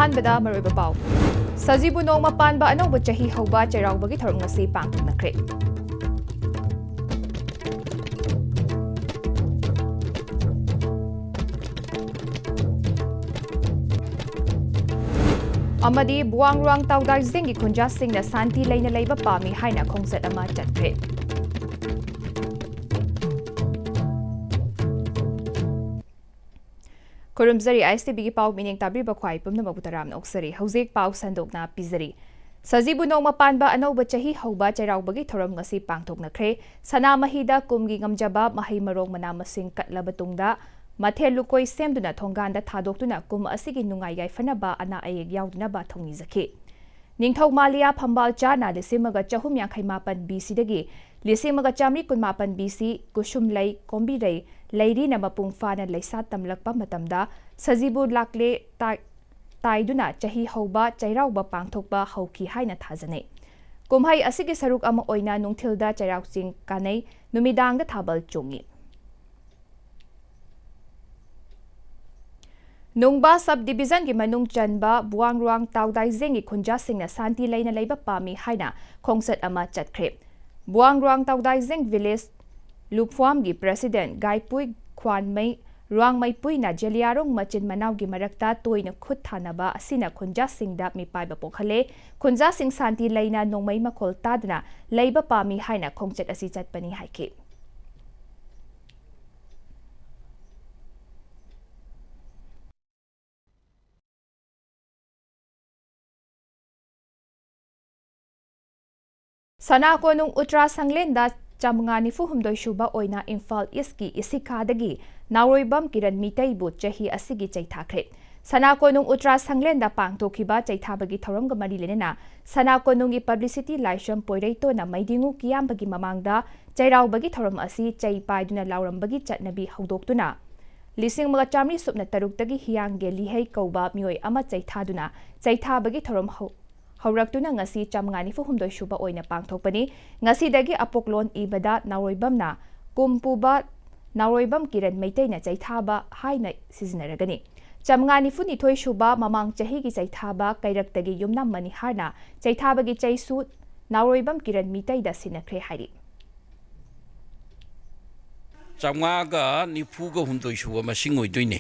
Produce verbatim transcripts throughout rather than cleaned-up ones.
ꯑꯍꯥꯟꯕꯗ ꯃꯔꯨꯑꯣꯏꯕ ꯄꯥꯎ꯫ ꯁꯖꯤꯕꯨ ꯅꯣꯡꯃ ꯄꯥꯟꯕ ꯑꯅꯧꯕ ꯆꯍꯤ ꯍꯧꯕ ꯆꯩꯔꯥꯎꯕꯒꯤ ꯊꯧꯔꯝ ꯉꯁꯤ ꯄꯥꯡꯊꯣꯛꯅꯈ꯭ꯔꯦ꯫ ꯑꯃꯗꯤ ꯕꯨꯋꯥꯡ ꯔꯨꯋꯥꯡ ꯇꯥꯎꯗꯥꯏꯖꯤꯡꯒꯤ ꯈꯨꯟꯖꯥꯁꯤꯡꯅ ꯁꯥꯟꯇꯤ ꯂꯩꯅ ꯂꯩꯕ ꯄꯥꯝꯃꯤ ꯍꯥꯏꯅ ꯈꯣꯡꯆꯠ ꯑꯃ ꯆꯠꯈ꯭ꯔꯦ꯫ ꯈꯨꯔꯨꯝꯖꯔꯤ, ISTVꯒꯤ ꯄꯥꯎ ꯃꯤꯠꯌꯦꯡ ꯇꯥꯕꯤꯕ ꯈ꯭ꯋꯥꯏ ꯄꯨꯝꯅꯃꯛꯄꯨ ꯇꯔꯥꯝꯅ ꯑꯣꯛꯆꯔꯤ꯫ ꯍꯧꯖꯤꯛ ꯄꯥꯎ ꯁꯟꯗꯣꯛꯅ ꯄꯤꯖꯔꯤ꯫ ꯁꯖꯤꯕꯨ ꯅꯣꯡꯃ ꯄꯥꯟꯕ ꯑꯅꯧꯕ ꯆꯍꯤ ꯍꯧꯕ ꯆꯩꯔꯥꯎꯕꯒꯤ ꯊꯧꯔꯝ ꯉꯁꯤ ꯄꯥꯡꯊꯣꯛꯅꯈ꯭ꯔꯦ꯫ ꯁꯅꯥꯃꯍꯤꯗ ꯀꯨꯝꯒꯤ ꯉꯝꯖꯕ ꯃꯍꯩ ꯃꯔꯣꯡ ꯃꯅꯥ ꯃꯁꯤꯡ ꯀꯠꯂꯕ ꯇꯨꯡꯗ ꯃꯊꯦꯜ ꯂꯨꯀꯣꯏ ꯁꯦꯝꯗꯨꯅ ꯊꯣꯡꯒꯥꯟꯗ ꯊꯥꯗꯣꯛꯇꯨꯅ ꯀꯨꯝ ꯑꯁꯤꯒꯤ ꯅꯨꯡꯉꯥꯏ ꯌꯥꯏꯐꯅꯕ ꯑꯅꯥ ꯑꯌꯦꯛ ꯌꯥꯎꯗꯅꯕ ꯊꯧꯅꯤꯖꯈꯤ꯫ ꯅꯤꯡꯊꯧ ꯃꯥꯂꯤꯌꯥ ꯐꯝꯕꯥꯜ ꯆꯥꯅ ꯂꯤꯁꯤꯡ ꯑꯃꯒ ꯆꯍꯨꯝ ꯌꯥꯡꯈꯩ ꯃꯥꯄꯟ BCꯗꯒꯤ ꯂꯤꯁꯤꯡ ꯑꯃꯒ ꯆꯥꯃꯔꯤ ꯀꯨꯟꯃꯥꯄꯟ BC ꯀꯨꯁꯨꯝꯂꯩ ꯀꯣꯝꯕꯤꯔꯩ ꯂꯩꯔꯤꯅ ꯃꯄꯨꯡ ꯐꯥꯅ ꯂꯩꯁꯥ ꯇꯝꯂꯛꯄ ꯃꯇꯝꯗ ꯁꯖꯤꯕꯨ ꯂꯥꯛꯂꯦ ꯇꯥ-, ꯇꯥꯏꯗꯨꯅ ꯆꯍꯤ ꯍꯧꯕ ꯆꯩꯔꯥꯎꯕ ꯄꯥꯡꯊꯣꯛꯄ ꯍꯧꯈꯤ ꯍꯥꯏꯅ ꯊꯥꯖꯅꯩ꯫ ꯀꯨꯝꯍꯩ ꯑꯁꯤꯒꯤ ꯁꯔꯨꯛ ꯑꯃ ꯑꯣꯏꯅ ꯅꯨꯡꯊꯤꯜꯗ ꯆꯩꯔꯥꯎ ꯆꯤꯡ ꯀꯥꯅꯩ, ꯅꯨꯃꯤꯗꯥꯡꯗ ꯊꯥꯕꯜ ꯆꯣꯡꯉꯤ꯫ ꯅꯨꯡꯕꯥ sub divisionꯒꯤ ꯃꯅꯨꯡ ꯆꯟꯕ ꯕꯨꯋꯥꯡꯔꯨꯋꯥꯡ ꯇꯥꯎꯗꯥꯏꯖꯦꯡꯒꯤ ꯈꯨꯟꯖꯥꯁꯤꯡꯅ ꯁꯥꯟꯇꯤ ꯂꯩꯅ ꯂꯩꯕ ꯄꯥꯝꯃꯤ ꯍꯥꯏꯅ ꯈꯣꯡꯆꯠ ꯑꯃ ꯆꯠꯈ꯭ꯔꯦ꯫ ꯕꯨꯋꯥꯡꯔꯨꯋꯥꯡ ꯇꯥꯎꯗꯥꯏꯖꯦꯡ village ꯂꯨꯞꯐ꯭ꯋꯥꯝꯒꯤ president ꯒꯥꯏꯄꯨꯏ ꯈ꯭ꯋꯥꯟꯃꯩ ꯔꯨꯋꯥꯡꯃꯩꯄꯨꯏꯅ ꯖꯦꯂꯤꯌꯥꯔꯣꯡ ꯃꯆꯤꯟ ꯃꯅꯥꯎꯒꯤ ꯃꯔꯛꯇ ꯇꯣꯏꯅ ꯈꯨꯠ ꯊꯥꯅꯕ ꯑꯁꯤꯅ ꯈꯨꯟꯖꯥꯁꯤꯡꯗ ꯃꯤꯄꯥꯏꯕ ꯄꯣꯛꯍꯜꯂꯦ꯫ ꯈꯨꯟꯖꯥꯁꯤꯡ ꯁꯥꯟꯇꯤ ꯂꯩꯅ ꯅꯣꯡꯃꯩ ꯃꯈꯣꯜ ꯇꯥꯗꯅ ꯂꯩꯕ ꯄꯥꯝꯃꯤ ꯍꯥꯏꯅ ꯈꯣꯡꯆꯠ ꯑꯁꯤ ꯆꯠꯄꯅꯤ ꯍꯥꯏꯈꯤ꯫ ꯁꯅꯥ ꯀꯣꯅꯨꯡ ꯎꯇ꯭ꯔꯥ ꯁꯪꯂꯦꯟꯗ ꯆꯥꯃꯉꯥ ꯅꯤꯐꯨ ꯍꯨꯝꯗꯣꯏ ꯁꯨꯕ ꯑꯣꯏꯅ ꯏꯝꯐꯥꯜ ꯏꯁꯀꯤ ꯏꯁꯤꯀꯥꯗꯒꯤ ꯅꯥꯎꯔꯣꯏꯕꯝ ꯀꯤꯔꯟ ꯃꯤꯇꯩꯕꯨ ꯆꯍꯤ ꯑꯁꯤꯒꯤ ꯆꯩꯊꯥꯈ꯭ꯔꯦ꯫ ꯁꯅꯥ ꯀꯣꯅꯨꯡ ꯎꯇ꯭ꯔꯥ ꯁꯪꯂꯦꯟꯗ ꯄꯥꯡꯊꯣꯛꯈꯤꯕ ꯆꯩꯊꯥꯕꯒꯤ ꯊꯧꯔꯝꯒ ꯃꯔꯤ ꯂꯩꯅꯅ ꯁꯅꯥ ꯀꯣꯅꯨꯡꯒꯤ publicity ꯂꯥꯏꯁ꯭ꯔꯝ ꯄꯣꯏꯔꯩꯇꯣꯟꯅ ꯃꯩꯗꯤꯉꯨ ꯀꯤꯌꯥꯝꯕꯒꯤ ꯃꯃꯥꯡꯗ ꯆꯩꯔꯥꯎꯕꯒꯤ ꯊꯧꯔꯝ ꯑꯁꯤ ꯆꯩ ꯄꯥꯏꯗꯨꯅ ꯂꯥꯎꯔꯝꯕꯒꯤ ꯆꯠꯅꯕꯤ ꯍꯧꯗꯣꯛꯇꯨꯅ ꯂꯤꯁꯤꯡ ꯑꯃꯒ ꯆꯥꯃꯔꯤ ꯁꯨꯞꯅ ꯇꯔꯨꯛꯇꯒꯤ ꯍꯤꯌꯥꯡꯒꯦ ꯂꯤꯍꯩ ꯀꯧꯕ ꯃꯤꯑꯣꯏ ꯑꯃ ꯆꯩꯊꯥꯗꯨꯅ ꯆꯩꯊꯥꯕꯒꯤ ꯊꯧꯔꯝ ꯍꯧ-, ꯍꯧꯔꯛꯇꯨꯅ ꯉꯁꯤ ꯆꯥꯃꯉꯥ ꯅꯤꯐꯨ ꯍꯨꯝꯗꯣꯏ ꯁꯨꯕ ꯑꯣꯏꯅ ꯄꯥꯡꯊꯣꯛꯄꯅꯤ꯫ ꯉꯁꯤꯗꯒꯤ ꯑꯄꯣꯛꯂꯣꯟ ꯏꯕꯗ ꯅꯥꯎꯔꯣꯏꯕꯝꯅ ꯀꯨꯝ ꯄꯨꯕ ꯅꯥꯎꯔꯣꯏꯕꯝ ꯀꯤꯔꯟ ꯃꯩꯇꯩꯅ ꯆꯩꯊꯥꯕ ꯍꯥꯏꯅ ꯁꯤꯖꯤꯟꯅꯔꯒꯅꯤ꯫ ꯆꯥꯃꯉꯥ ꯅꯤꯐꯨꯅꯤꯊꯣꯏ ꯁꯨꯕ ꯃꯃꯥꯡ ꯆꯍꯤꯒꯤ ꯆꯩꯊꯥꯕ ꯀꯩꯔꯛꯇꯒꯤ ꯌꯨꯝꯅꯥꯝ ꯃꯅꯤꯍꯥꯔꯅ ꯆꯩꯊꯥꯕꯒꯤ ꯆꯩꯁꯨ ꯅꯥꯎꯔꯣꯏꯕꯝ ꯀꯤꯔꯟ ꯃꯤꯇꯩꯗ ꯁꯤꯟꯅꯈ꯭ꯔꯦ ꯍꯥꯏꯔꯤ꯫ ꯆꯥꯃꯉꯥꯒ ꯅꯤꯐꯨꯒ ꯍꯨꯝꯗꯣꯏ ꯁꯨꯕ ꯃꯁꯤꯡ ꯑꯣꯏꯗꯣꯏꯅꯤ꯫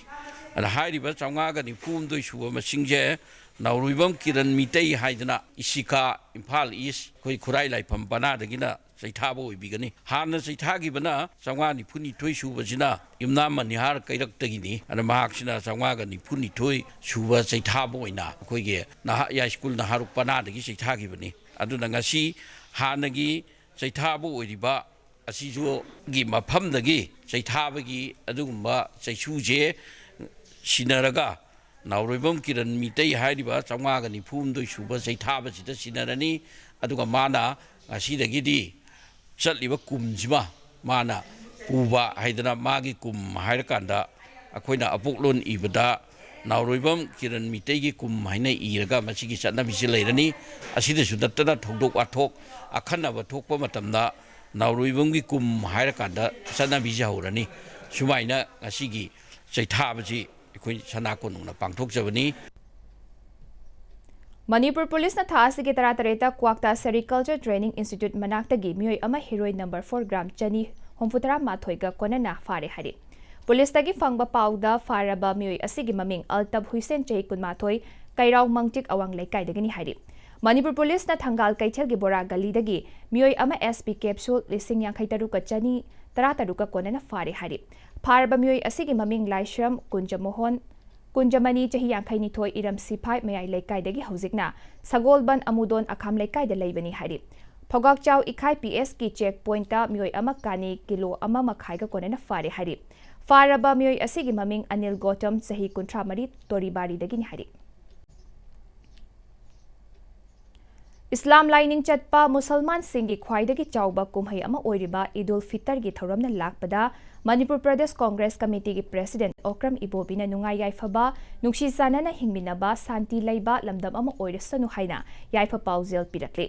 ꯑꯗ ꯍꯥꯏꯔꯤꯕ ꯆꯥꯃꯉꯥꯒ ꯅꯤꯐꯨ ꯍꯨꯝꯗꯣꯏ ꯁꯨꯕ ꯃꯁꯤꯡꯁꯦ ꯅꯥꯎꯔꯣꯏꯕꯝ ꯀꯤꯔꯟ ꯃꯤꯇꯩ ꯍꯥꯏꯗꯅ ꯏꯁꯤꯀꯥ, ꯏꯝꯐꯥꯜ ꯏꯁ, ꯑꯩꯈꯣꯏ ꯈꯨꯔꯥꯏ ꯂꯥꯏꯐꯝ ꯄꯅꯥꯗꯒꯤꯅ ꯆꯩꯊꯥꯕ ꯑꯣꯏꯕꯤꯒꯅꯤ꯫ ꯍꯥꯟꯅ ꯆꯩꯊꯥꯈꯤꯕꯅ ꯆꯥꯃꯉꯥ ꯅꯤꯐꯨ ꯅꯤꯊꯣꯏ ꯁꯨꯕꯁꯤꯅ ꯌꯨꯝꯅꯥꯝ ꯃꯅꯤꯍꯥꯔ ꯀꯩꯔꯛꯇꯒꯤꯅꯤ꯫ ꯑꯗ ꯃꯍꯥꯛꯁꯤꯅ ꯆꯥꯃꯉꯥꯒ ꯅꯤꯐꯨ ꯅꯤꯊꯣꯏ ꯁꯨꯕ ꯆꯩꯊꯥꯕ ꯑꯣꯏꯅ ꯑꯩꯈꯣꯏꯒꯤ ꯅꯍꯥ ꯌꯥꯏꯁ꯭ꯀꯨꯜ ꯅꯍꯥꯔꯣꯜ ꯄꯅꯥꯗꯒꯤ ꯆꯩꯊꯥꯈꯤꯕꯅꯤ꯫ ꯑꯗꯨꯅ ꯉꯁꯤ ꯍꯥꯟꯅꯒꯤ ꯆꯩꯊꯥꯕ ꯑꯣꯏꯔꯤꯕ ꯑꯁꯤꯁꯨꯒꯤ ꯃꯐꯝꯗꯒꯤ ꯆꯩꯊꯥꯕꯒꯤ ꯑꯗꯨꯒꯨꯝꯕ ꯆꯩꯁꯨꯁꯦ ꯁꯤꯟꯅꯔꯒ ꯅꯥꯎꯔꯣꯏꯕꯝ ꯀꯤꯔꯟ ꯃꯤꯇꯩ ꯍꯥꯏꯔꯤꯕ ꯆꯥꯃꯉꯥꯒ ꯅꯤꯐꯨ ꯍꯨꯝꯗꯣꯏ ꯁꯨꯕ ꯆꯩꯊꯥꯕꯁꯤꯗ ꯁꯤꯟꯅꯔꯅꯤ꯫ ꯑꯗꯨꯒ ꯃꯥꯅ ꯉꯁꯤꯗꯒꯤꯗꯤ ꯆꯠꯂꯤꯕ ꯀꯨꯝꯁꯤꯃ ꯃꯥꯅ ꯄꯨꯕ ꯍꯥꯏꯗꯅ ꯃꯥꯒꯤ ꯀꯨꯝ ꯍꯥꯏꯔꯀꯥꯟꯗ ꯑꯩꯈꯣꯏꯅ ꯑꯄꯣꯛꯂꯣꯟ ꯏꯕꯗ ꯅꯥꯎꯔꯣꯏꯕꯝ ꯀꯤꯔꯟ ꯃꯤꯇꯩꯒꯤ ꯀꯨꯝ ꯍꯥꯏꯅ ꯏꯔꯒ ꯃꯁꯤꯒꯤ ꯆꯠꯅꯕꯤꯁꯤ ꯂꯩꯔꯅꯤ꯫ ꯑꯁꯤꯗꯁꯨ ꯅꯠꯇꯅ ꯊꯧꯗꯣꯛ ꯋꯥꯊꯣꯛ ꯑꯈꯟꯅꯕ ꯊꯣꯛꯄ ꯃꯇꯝꯗ ꯅꯥꯎꯔꯣꯏꯕꯝꯒꯤ ꯀꯨꯝ ꯍꯥꯏꯔꯀꯥꯟꯗ ꯆꯠꯅꯕꯤꯁꯤ ꯍꯧꯔꯅꯤ꯫ ꯁꯨꯃꯥꯏꯅ ꯉꯁꯤꯒꯤ ꯆꯩꯊꯥꯕꯁꯤ ꯑꯩꯈꯣꯏ ꯁꯅꯥ ꯀꯣꯅꯨꯡꯅ ꯄꯥꯡꯊꯣꯛꯆꯕꯅꯤ꯫ ꯃꯅꯤꯄꯨꯔ ꯄꯨꯂꯤꯁꯅ ꯊꯥ ꯑꯁꯤꯒꯤ ꯇꯔꯥꯇꯔꯦꯠꯇ ꯀ꯭ꯋꯥꯛꯇꯥ Sericulture Training Institute ꯃꯅꯥꯛꯇꯒꯤ ꯃꯤꯑꯣꯏ ꯑꯃ ꯍꯦꯔꯣꯏꯟ ꯅꯝꯕꯔ ꯐꯣꯔ ꯒ꯭ꯔꯥꯝ ꯆꯅꯤ ꯍꯨꯝꯐꯨꯇꯔꯥ ꯃꯥꯊꯣꯏꯒ ꯀꯣꯟꯅꯅ ꯐꯥꯔꯦ ꯍꯥꯏꯔꯤ꯫ ꯄꯨꯂꯤꯁꯇꯒꯤ ꯐꯪꯕ ꯄꯥꯎꯗ ꯐꯥꯔꯕ ꯃꯤꯑꯣꯏ ꯑꯁꯤꯒꯤ ꯃꯃꯤꯡ ꯑꯜꯇꯞ ꯍꯨꯏꯁꯦꯟ, ꯆꯍꯤ ꯀꯨꯟꯃꯥꯊꯣꯏ, ꯀꯩꯔꯥꯎ ꯃꯪꯆꯤꯛ ꯑꯋꯥꯡ ꯂꯩꯀꯥꯏꯗꯒꯤꯅꯤ ꯍꯥꯏꯔꯤ꯫ ꯃꯅꯤꯄꯨꯔ ꯄꯨꯂꯤꯁꯅ ꯊꯪꯒꯥꯜ ꯀꯩꯊꯦꯜꯒꯤ ꯕꯣꯔꯥ ꯒꯂꯤꯗꯒꯤ ꯃꯤꯑꯣꯏ ꯑꯃ S P capsule ꯂꯤꯁꯤꯡ ꯌꯥꯡꯈꯩ ꯇꯔꯨꯛꯀ ꯆꯅꯤ ꯇꯔꯥ ꯇꯔꯨꯛꯀ ꯀꯣꯟꯅꯅ ꯐꯥꯔꯦ ꯍꯥꯏꯔꯤ꯫ ꯐꯥꯔꯕ ꯃꯤꯑꯣꯏ ꯑꯁꯤꯒꯤ ꯃꯃꯤꯡ ꯂꯥꯏꯁ꯭ꯔꯝ ꯀꯨꯟꯖꯃꯣꯍꯟ, ꯀꯨꯟꯖꯃꯅꯤ, ꯆꯍꯤ ꯌꯥꯡꯈꯩ ꯅꯤꯊꯣꯏ, ꯏꯔꯝ ꯁꯤꯐꯥꯏ ꯃꯌꯥꯏ ꯂꯩꯀꯥꯏꯗꯒꯤ ꯍꯧꯖꯤꯛꯅ ꯁꯒꯣꯜꯕꯟ ꯑꯃꯨꯗꯣꯟ ꯑꯈꯥꯝ ꯂꯩꯀꯥꯏꯗ ꯂꯩꯕꯅꯤ ꯍꯥꯏꯔꯤ꯫ ꯐꯧꯒꯥꯛꯆꯥꯎ ꯏꯈꯥꯏ P S ꯀꯤ check pointꯇ ꯃꯤꯑꯣꯏ ꯑꯃ ꯀꯥꯅꯤ ꯀꯤꯂꯣ ꯑꯃ ꯃꯈꯥꯏꯒ ꯀꯣꯟꯅꯅ ꯐꯥꯔꯦ ꯍꯥꯏꯔꯤ꯫ ꯐꯥꯔꯕ ꯃꯤꯑꯣꯏ ꯑꯁꯤꯒꯤ ꯃꯃꯤꯡ ꯑꯅꯤꯜ ꯒꯣꯇꯝ, ꯆꯍꯤ ꯀꯨꯟꯊ꯭ꯔꯥ ꯃꯔꯤ, ꯇꯣꯔꯤꯕꯥꯔꯤꯗꯒꯤꯅꯤ ꯍꯥꯏꯔꯤ꯫ ꯏꯁꯂꯥꯝ ꯂꯥꯏꯅꯤꯡ ꯆꯠꯄ ꯃꯨꯁꯜꯃꯥꯟꯁꯤꯡꯒꯤ ꯈ꯭ꯋꯥꯏꯗꯒꯤ ꯆꯥꯎꯕ ꯀꯨꯝꯍꯩ ꯑꯃ ꯑꯣꯏꯔꯤꯕ ꯏꯗꯨꯜ ꯐꯤꯇꯔꯒꯤ ꯊꯧꯔꯝꯅ ꯂꯥꯛꯄꯗ ꯃꯅꯤꯄꯨꯔ ꯄ꯭ꯔꯗꯦꯁ ꯀꯣꯡꯒ꯭ꯔꯦꯁ ꯀꯃꯤꯇꯤꯒꯤ ꯄ꯭ꯔꯦꯁꯤꯗꯦꯟꯠ ꯑꯣꯀ꯭ꯔꯝ ꯏꯕꯣꯕꯤꯅ ꯅꯨꯡꯉꯥꯏ ꯌꯥꯏꯐꯕ, ꯅꯨꯡꯁꯤ ꯆꯥꯟꯅꯅ ꯍꯤꯡꯃꯤꯟꯅꯕ, ꯁꯥꯟꯇꯤ ꯂꯩꯕ ꯂꯝꯗꯝ ꯑꯃ ꯑꯣꯏꯔꯁꯅꯨ ꯍꯥꯏꯅ ꯌꯥꯏꯐ ꯄꯥꯎꯖꯦꯜ ꯄꯤꯔꯛꯂꯤ꯫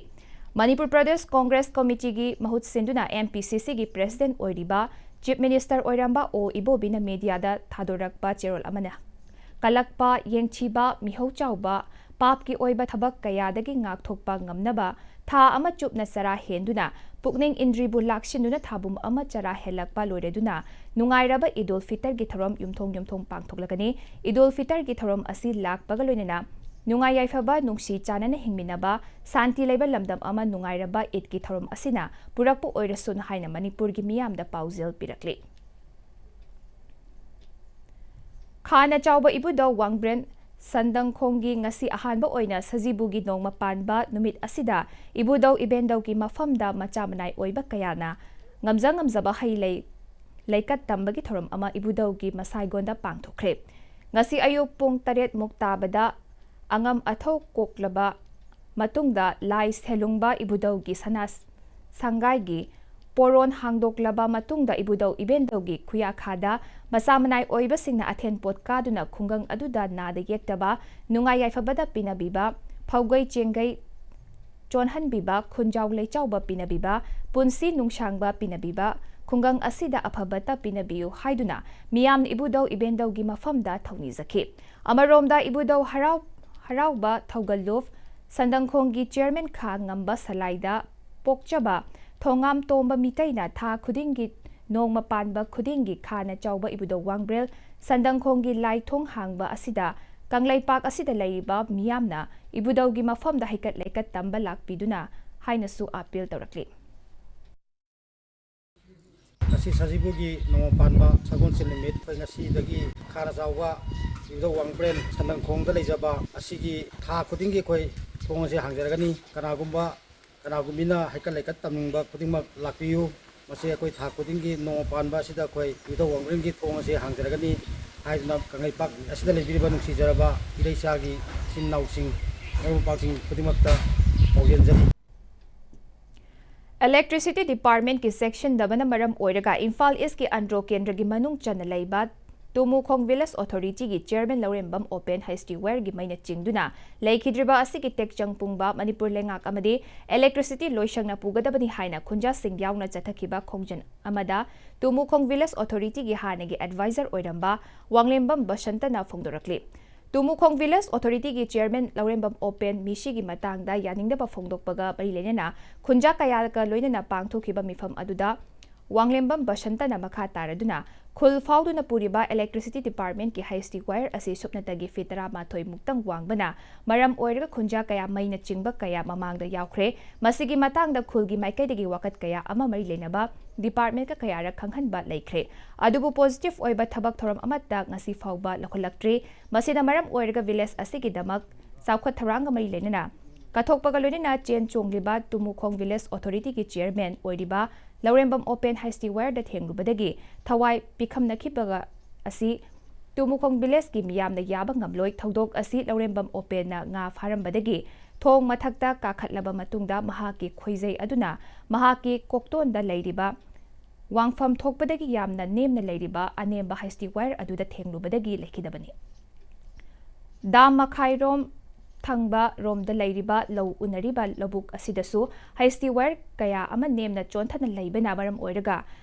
ꯃꯅꯤꯄꯨꯔ ꯄ꯭ꯔꯗꯦꯁ ꯀꯣꯡꯒ꯭ꯔꯦꯁ ꯀꯃꯤꯇꯤꯒꯤ ꯃꯍꯨꯠ ꯁꯤꯟꯗꯨꯅ M P C Cꯒꯤ ꯄ꯭ꯔꯦꯁꯤꯗꯦꯟꯠ ꯑꯣꯏꯔꯤꯕ ꯆꯤꯐ ꯃꯤꯅꯤꯁꯇꯔ ꯑꯣꯏꯔꯝꯕ ꯑꯣ ꯏꯕꯣꯕꯤꯅ ꯃꯦꯗꯤꯌꯥꯗ ꯊꯥꯗꯣꯔꯛꯄ ꯆꯦꯔꯣꯜ ꯑꯃꯅ ꯀꯜꯂꯛꯄ, ꯌꯦꯡꯊꯤꯕ, ꯃꯤꯍꯧ ꯆꯥꯎꯕ, ꯄꯥꯞꯀꯤ ꯑꯣꯏꯕ ꯊꯕꯛ ꯀꯌꯥꯗꯒꯤ ꯉꯥꯛꯊꯣꯛꯄ ꯉꯝꯅꯕ ꯊꯥ ꯑꯃ ꯆꯨꯞꯅ ꯆꯔꯥ ꯍꯦꯟꯗꯨꯅ, ꯄꯨꯛꯅꯤꯡ ꯏꯟꯗ꯭ꯔꯤꯕꯨ ꯂꯥꯛꯁꯤꯟꯗꯨꯅ ꯊꯥꯕꯨꯝ ꯑꯃ ꯆꯔꯥ ꯍꯦꯜꯂꯛꯄ ꯂꯣꯏꯔꯗꯨꯅ, ꯅꯨꯡꯉꯥꯏꯔꯕ ꯏꯗꯨꯜ ꯐꯤꯇꯔꯒꯤ ꯊꯧꯔꯝ ꯌꯨꯝꯊꯣꯡ ꯌꯨꯝꯊꯣꯡ ꯄꯥꯡꯊꯣꯛꯂꯒꯅꯤ꯫ ꯏꯗꯨꯜ ꯐꯤꯇꯔꯒꯤ ꯊꯧꯔꯝ ꯑꯁꯤ ꯂꯥꯛꯄꯒ ꯂꯣꯏꯅꯅ ꯅꯨꯡꯉꯥꯏ ꯌꯥꯏꯐꯕ, ꯅꯨꯡꯁꯤ ꯆꯥꯟꯅꯅ ꯍꯤꯡꯃꯤꯟꯅꯕ, ꯁꯥꯟꯇꯤ ꯂꯩꯕ ꯂꯝꯗꯝ ꯑꯃ ꯅꯨꯡꯉꯥꯏꯔꯕ ꯏꯗꯀꯤ ꯊꯧꯔꯝ ꯑꯁꯤꯅ ꯄꯨꯔꯛꯄ ꯑꯣꯏꯔꯁꯨꯅ ꯍꯥꯏꯅ ꯃꯅꯤꯄꯨꯔꯒꯤ ꯃꯤꯌꯥꯝꯗ ꯄꯥꯎꯖꯦꯜ ꯄꯤꯔꯛꯂꯤ꯫ ꯈꯥꯅ ꯆꯥꯎꯕ ꯏꯕꯨꯙꯧ ꯋꯥꯡꯕ꯭ꯔꯦꯟ ꯁꯟꯗꯪꯈꯣꯡꯒꯤ ꯉꯁꯤ ꯑꯍꯥꯟꯕ ꯑꯣꯏꯅ ꯁꯖꯤꯕꯨꯒꯤ ꯅꯣꯡꯃ ꯄꯥꯟꯕ ꯅꯨꯃꯤꯠ ꯑꯁꯤꯗ ꯏꯕꯨꯙꯧ ꯏꯕꯦꯟꯗꯧꯒꯤ ꯃꯐꯝꯗ ꯃꯆꯥ ꯃꯅꯥꯏ ꯑꯣꯏꯕ ꯀꯌꯥꯅ ꯉꯝꯖ ꯉꯝꯖꯕ ꯍꯩ ꯂꯩ ꯂꯩꯀꯠ ꯇꯝꯕꯒꯤ ꯊꯧꯔꯝ ꯑꯃ ꯏꯕꯨꯙꯧꯒꯤ ꯃꯁꯥꯏꯒꯣꯟꯗ ꯄꯥꯡꯊꯣꯛꯈ꯭ꯔꯦ꯫ ꯉꯁꯤ ꯑꯌꯨꯛ ꯄꯨꯡ ꯇꯔꯦꯠ ꯃꯨꯛ ꯇꯥꯕꯗ ꯑꯉꯝ ꯑꯊꯧ ꯀꯣꯛꯂꯕ ꯃꯇꯨꯡꯗ ꯂꯥꯏ ꯁꯦꯂꯨꯡꯕ ꯏꯕꯨꯙꯧꯒꯤ ꯁꯅꯥ ꯁꯪꯒꯥꯏꯒꯤ ꯄꯣꯔꯣꯟ ꯍꯥꯡꯗꯣꯛꯂꯕ ꯃꯇꯨꯡꯗ ꯏꯕꯨꯙꯧ ꯏꯕꯦꯟꯗꯧꯒꯤ ꯈꯨꯌꯥꯈꯥꯗ ꯃꯆꯥ ꯃꯅꯥꯏ ꯑꯣꯏꯕꯁꯤꯡꯅ ꯑꯊꯦꯟ ꯄꯣꯠ ꯀꯥꯗꯨꯅ ꯈꯨꯡꯒꯪ ꯑꯗꯨꯗ ꯅꯥꯗ ꯌꯦꯛꯇꯕ, ꯅꯨꯡꯉꯥꯏ ꯌꯥꯏꯐꯕꯗ ꯄꯤꯅꯕꯤꯕ, ꯐꯧꯒꯩ ꯆꯦꯡꯒꯩ ꯆꯣꯟꯍꯟꯕꯤꯕ, ꯈꯨꯟꯖꯥꯎ ꯂꯩꯆꯥꯎꯕ ꯄꯤꯅꯕꯤꯕ, ꯄꯨꯟꯁꯤ ꯅꯨꯡꯁꯥꯡꯕ ꯄꯤꯅꯕꯤꯕ, ꯈꯨꯡꯒꯪ ꯑꯁꯤꯗ ꯑꯐꯕꯇ ꯄꯤꯅꯕꯤꯌꯨ ꯍꯥꯏꯗꯨꯅ ꯃꯤꯌꯥꯝꯅ ꯏꯕꯨꯙꯧ ꯏꯕꯦꯟꯗꯧꯒꯤ ꯃꯐꯝꯗ ꯊꯧꯅꯤꯖꯈꯤ꯫ ꯑꯃꯔꯣꯝꯗ ꯏꯕꯨꯙꯧ ꯍꯔꯥꯎ-, ꯍꯔꯥꯎꯕ ꯊꯧꯒꯜꯂꯨꯞ ꯁꯟꯗꯪꯈꯣꯡꯒꯤ ꯆꯤꯌꯔꯃꯦꯟ ꯈꯥ ꯉꯝꯕ ꯁꯂꯥꯏꯗ ꯄꯣꯛꯆꯕ ꯊꯣꯉꯥꯝ ꯇꯣꯝꯕ ꯃꯤꯇꯩꯅ ꯊꯥ ꯈꯨꯗꯤꯡꯒꯤ ꯅꯣꯡꯃ ꯄꯥꯟꯕ ꯈꯨꯗꯤꯡꯒꯤ ꯈꯥꯅ ꯆꯥꯎꯕ ꯏꯕꯨꯙꯧ ꯋꯥꯡꯕ꯭ꯔꯦꯜ ꯁꯟꯗꯪꯈꯣꯡꯒꯤ ꯂꯥꯏ ꯊꯣꯡ ꯍꯥꯡꯕ ꯑꯁꯤꯗ ꯀꯪꯂꯩꯄꯥꯛ ꯑꯁꯤꯗ ꯂꯩꯔꯤꯕ ꯃꯤꯌꯥꯝꯅ ꯏꯕꯨꯙꯧꯒꯤ ꯃꯐꯝꯗ ꯍꯩꯀꯠ ꯂꯩꯀꯠ ꯇꯝꯕ ꯂꯥꯛꯄꯤꯗꯨꯅ ꯍꯥꯏꯅꯁꯨ ꯑꯥꯄꯤꯜ ꯇꯧꯔꯛꯂꯤ꯫ ꯉꯁꯤ ꯁꯖꯤꯕꯨꯒꯤ ꯅꯣꯡꯃ ꯄꯥꯟꯕ ꯁꯒꯣꯜꯁꯦꯜ ꯅꯨꯃꯤꯠ꯫ ꯑꯩꯈꯣꯏ ꯉꯁꯤꯗꯒꯤ ꯈꯥꯅ ꯆꯥꯎꯕ ꯏꯕꯨꯙꯧ ꯋꯥꯡꯕ꯭ꯔꯦꯟ ꯁꯟꯗꯪꯈꯣꯡꯗ ꯂꯩꯖꯕ ꯑꯁꯤꯒꯤ ꯊꯥ ꯈꯨꯗꯤꯡꯒꯤ ꯑꯩꯈꯣꯏ ꯊꯣꯡ ꯑꯁꯤ ꯍꯥꯡꯖꯔꯒꯅꯤ꯫ ꯀꯅꯥꯒꯨꯝꯕ, ꯀꯅꯥꯒꯨꯝꯕꯤꯅ ꯍꯩꯀꯠ ꯂꯩꯀꯠ ꯇꯝꯅꯤꯡꯕ ꯈꯨꯗꯤꯡꯃꯛ ꯂꯥꯛꯄꯤꯌꯨ꯫ ꯃꯁꯤ ꯑꯩꯈꯣꯏ ꯊꯥ ꯈꯨꯗꯤꯡꯒꯤ ꯅꯣꯡꯃ ꯄꯥꯟꯕ ꯑꯁꯤꯗ ꯑꯩꯈꯣꯏ ꯏꯕꯨꯙꯧ ꯋꯥꯡꯕ꯭ꯔꯦꯟꯒꯤ ꯊꯣꯡ ꯑꯁꯤ ꯍꯥꯡꯖꯔꯒꯅꯤ ꯍꯥꯏꯗꯨꯅ ꯀꯪꯂꯩꯄꯥꯛ ꯑꯁꯤꯗ ꯂꯩꯕꯤꯔꯤꯕ ꯅꯨꯡꯁꯤꯖꯔꯕ ꯏꯔꯩꯆꯥꯒꯤ ꯏꯆꯤꯟ ꯏꯅꯥꯎꯁꯤꯡ, ꯃꯔꯨꯞ ꯃꯄꯥꯡꯁꯤꯡ ꯈꯨꯗꯤꯡꯃꯛꯇ ꯄꯥꯎꯖꯦꯟꯖꯔꯤ꯫ Electricity Department ꯀꯤ ꯆꯦꯛꯁꯤꯟꯗꯕꯅ ꯃꯔꯝ ꯑꯣꯏꯔꯒ ꯏꯝꯐꯥꯜ East ꯀꯤ ꯑꯟꯗ꯭ꯔꯣ ꯀꯦꯟꯗ꯭ꯔꯒꯤ ꯃꯅꯨꯡ ꯆꯟꯅ ꯂꯩꯕ ꯇꯨꯃꯨꯈꯣꯡ ꯚꯤꯂꯦꯖ ꯑꯣꯊꯣꯔꯤꯇꯤꯒꯤ ꯆꯤꯌꯔꯃꯦꯟ ꯂꯧꯔꯦꯝꯕꯝ ꯑꯣꯄꯦꯟ ꯍꯩꯁ ꯇꯤ ꯋꯥꯌꯔꯒꯤ ꯃꯩꯅ ꯆꯤꯡꯗꯨꯅ ꯂꯩꯈꯤꯗ꯭ꯔꯤꯕ ꯑꯁꯤꯒꯤ ꯇꯦꯛꯆꯪ ꯄꯨꯡꯕ ꯃꯅꯤꯄꯨꯔ ꯂꯩꯉꯥꯛ ꯑꯃꯗꯤ ꯏꯂꯦꯛꯇ꯭ꯔꯤꯁꯤꯇꯤ ꯂꯣꯏꯁꯪꯅ ꯄꯨꯒꯗꯕꯅꯤ ꯍꯥꯏꯅ ꯈꯨꯟꯖꯥꯁꯤꯡ ꯌꯥꯎꯅ ꯆꯠꯊꯈꯤꯕ ꯈꯣꯡꯖꯪ ꯑꯃꯗ ꯇꯨꯃꯨꯈꯣꯡ ꯚꯤꯂꯦꯖ ꯑꯣꯊꯣꯔꯤꯇꯤꯒꯤ ꯍꯥꯟꯅꯒꯤ ꯑꯦꯗꯚꯥꯏꯖꯔ ꯑꯣꯏꯔꯝꯕ ꯋꯥꯡꯂꯦꯝꯕꯝ ꯕꯁꯟꯇꯅ ꯐꯣꯡꯗꯣꯔꯛꯂꯤ꯫ ꯇꯨꯃꯨꯈꯣꯡ ꯚꯤꯂꯦꯖ ꯑꯣꯊꯣꯔꯤꯇꯤꯒꯤ ꯆꯤꯌꯔꯃꯦꯟ ꯂꯧꯔꯦꯝꯕꯝ ꯑꯣꯄꯦꯟ ꯃꯤꯁꯤꯒꯤ ꯃꯇꯥꯡꯗ ꯌꯥꯅꯤꯡꯗꯕ ꯐꯣꯡꯗꯣꯛꯄꯒ ꯃꯔꯤ ꯂꯩꯅꯅ ꯈꯨꯟꯖꯥ ꯀꯌꯥꯒ ꯂꯣꯏꯅꯅ ꯄꯥꯡꯊꯣꯛꯈꯤꯕ ꯃꯤꯐꯝ ꯑꯗꯨꯗ ꯋꯥꯡꯂꯦꯝꯕꯝ ꯕꯁꯟꯇꯅ ꯃꯈꯥ ꯇꯥꯔꯗꯨꯅ ꯈꯨꯜ ꯐꯥꯎꯗꯨꯅ ꯄꯨꯔꯤꯕ ꯏꯂꯦꯛꯇ꯭ꯔꯤꯁꯤꯇꯤ ꯗꯤꯄꯥꯔꯠꯃꯦꯟꯠꯀꯤ ꯍꯩꯁ ꯇꯤ ꯋꯥꯌꯔ ꯑꯁꯤ ꯁꯨꯞꯅꯇꯒꯤ ꯐꯤꯠ ꯇꯔꯥꯃꯥꯊꯣꯏ ꯃꯨꯛꯇꯪ ꯋꯥꯡꯕꯅ ꯃꯔꯝ ꯑꯣꯏꯔꯒ ꯈꯨꯟꯖꯥ ꯀꯌꯥ ꯃꯩꯅ ꯆꯤꯡꯕ ꯀꯌꯥ ꯃꯃꯥꯡꯗ ꯌꯥꯎꯈ꯭ꯔꯦ꯫ ꯃꯁꯤꯒꯤ ꯃꯇꯥꯡꯗ ꯈꯨꯜꯒꯤ ꯃꯥꯏꯀꯩꯗꯒꯤ ꯋꯥꯀꯠ ꯀꯌꯥ ꯑꯃ ꯃꯔꯤ ꯂꯩꯅꯕ ꯗꯤꯄꯥꯔꯠꯃꯦꯟꯠꯀ ꯀꯌꯥꯔꯛ ꯈꯪꯍꯟꯕ ꯂꯩꯈ꯭ꯔꯦ꯫ ꯑꯗꯨꯕꯨ ꯄꯣꯖꯤꯇꯤꯚ ꯑꯣꯏꯕ ꯊꯕꯛ ꯊꯧꯔꯝ ꯑꯃꯠꯇ ꯉꯁꯤ ꯐꯥꯎꯕ ꯂꯧꯈꯠꯂꯛꯇ꯭ꯔꯤ꯫ ꯃꯁꯤꯅ ꯃꯔꯝ ꯑꯣꯏꯔꯒ ꯚꯤꯂꯦꯖ ꯑꯁꯤꯒꯤꯗꯃꯛ ꯆꯥꯎꯈꯠ ꯊꯧꯔꯥꯡꯒ ꯃꯔꯤ ꯂꯩꯅꯅ ꯀꯠꯊꯣꯛꯄꯒ ꯂꯣꯏꯅꯅ ꯆꯦꯟ ꯆꯣꯡꯂꯤꯕ ꯇꯨꯃꯨꯈꯣꯡ ꯚꯤꯂꯦꯖ ꯑꯣꯊꯣꯔꯤꯇꯤꯒꯤ ꯆꯤꯌꯔꯃꯦꯟ ꯑꯣꯏꯔꯤꯕ ꯂꯧꯔꯦꯝꯕꯝ ꯑꯣꯄꯦꯟ ꯍꯩꯁ ꯇꯤ ꯋꯥꯌꯔꯗ ꯊꯦꯡꯂꯨꯕꯗꯒꯤ ꯊꯋꯥꯏ ꯄꯤꯈꯝꯅꯈꯤꯕꯒ ꯑꯁꯤ ꯇꯨꯃꯨꯈꯣꯡ ꯚꯤꯂꯦꯖꯀꯤ ꯃꯤꯌꯥꯝꯅ ꯌꯥꯕ ꯉꯝꯂꯣꯏ꯫ ꯊꯧꯗꯣꯛ ꯑꯁꯤ ꯂꯧꯔꯦꯝꯕꯝ ꯑꯣꯄꯦꯟꯅ ꯉꯥ ꯐꯥꯔꯝꯕꯗꯒꯤ ꯊꯣꯡ ꯃꯊꯛꯇ ꯀꯥꯈꯠꯂꯕ ꯃꯇꯨꯡꯗ ꯃꯍꯥꯛꯀꯤ ꯈꯣꯏꯖꯩ ꯑꯗꯨꯅ ꯃꯍꯥꯛꯀꯤ ꯀꯣꯛꯇꯣꯟꯗ ꯂꯩꯔꯤꯕ ꯋꯥꯡꯐꯝ ꯊꯣꯛꯄꯗꯒꯤ ꯌꯥꯝꯅ ꯅꯦꯝꯅ ꯂꯩꯔꯤꯕ ꯑꯅꯦꯝꯕ ꯍꯩꯁ ꯇꯤ ꯋꯥꯌꯔ ꯑꯗꯨꯗ ꯊꯦꯡꯂꯨꯕꯗꯒꯤ ꯂꯩꯈꯤꯗꯕꯅꯤ꯫ ꯗꯥꯝ ꯃꯈꯥꯏꯔꯣꯝ ꯊꯪꯕ ꯔꯣꯝꯗ ꯂꯩꯔꯤꯕ ꯂꯧ ꯎꯅꯔꯤꯕ ꯂꯧꯕꯨꯛ ꯑꯁꯤꯗꯁꯨ ꯍꯩꯁ ꯇꯤ ꯋꯥꯌꯔ ꯀꯌꯥ ꯑꯃ ꯅꯦꯝꯅ ꯆꯣꯟꯊꯅ ꯂꯩꯕꯅ ꯃꯔꯝ ꯑꯣꯏꯔꯒ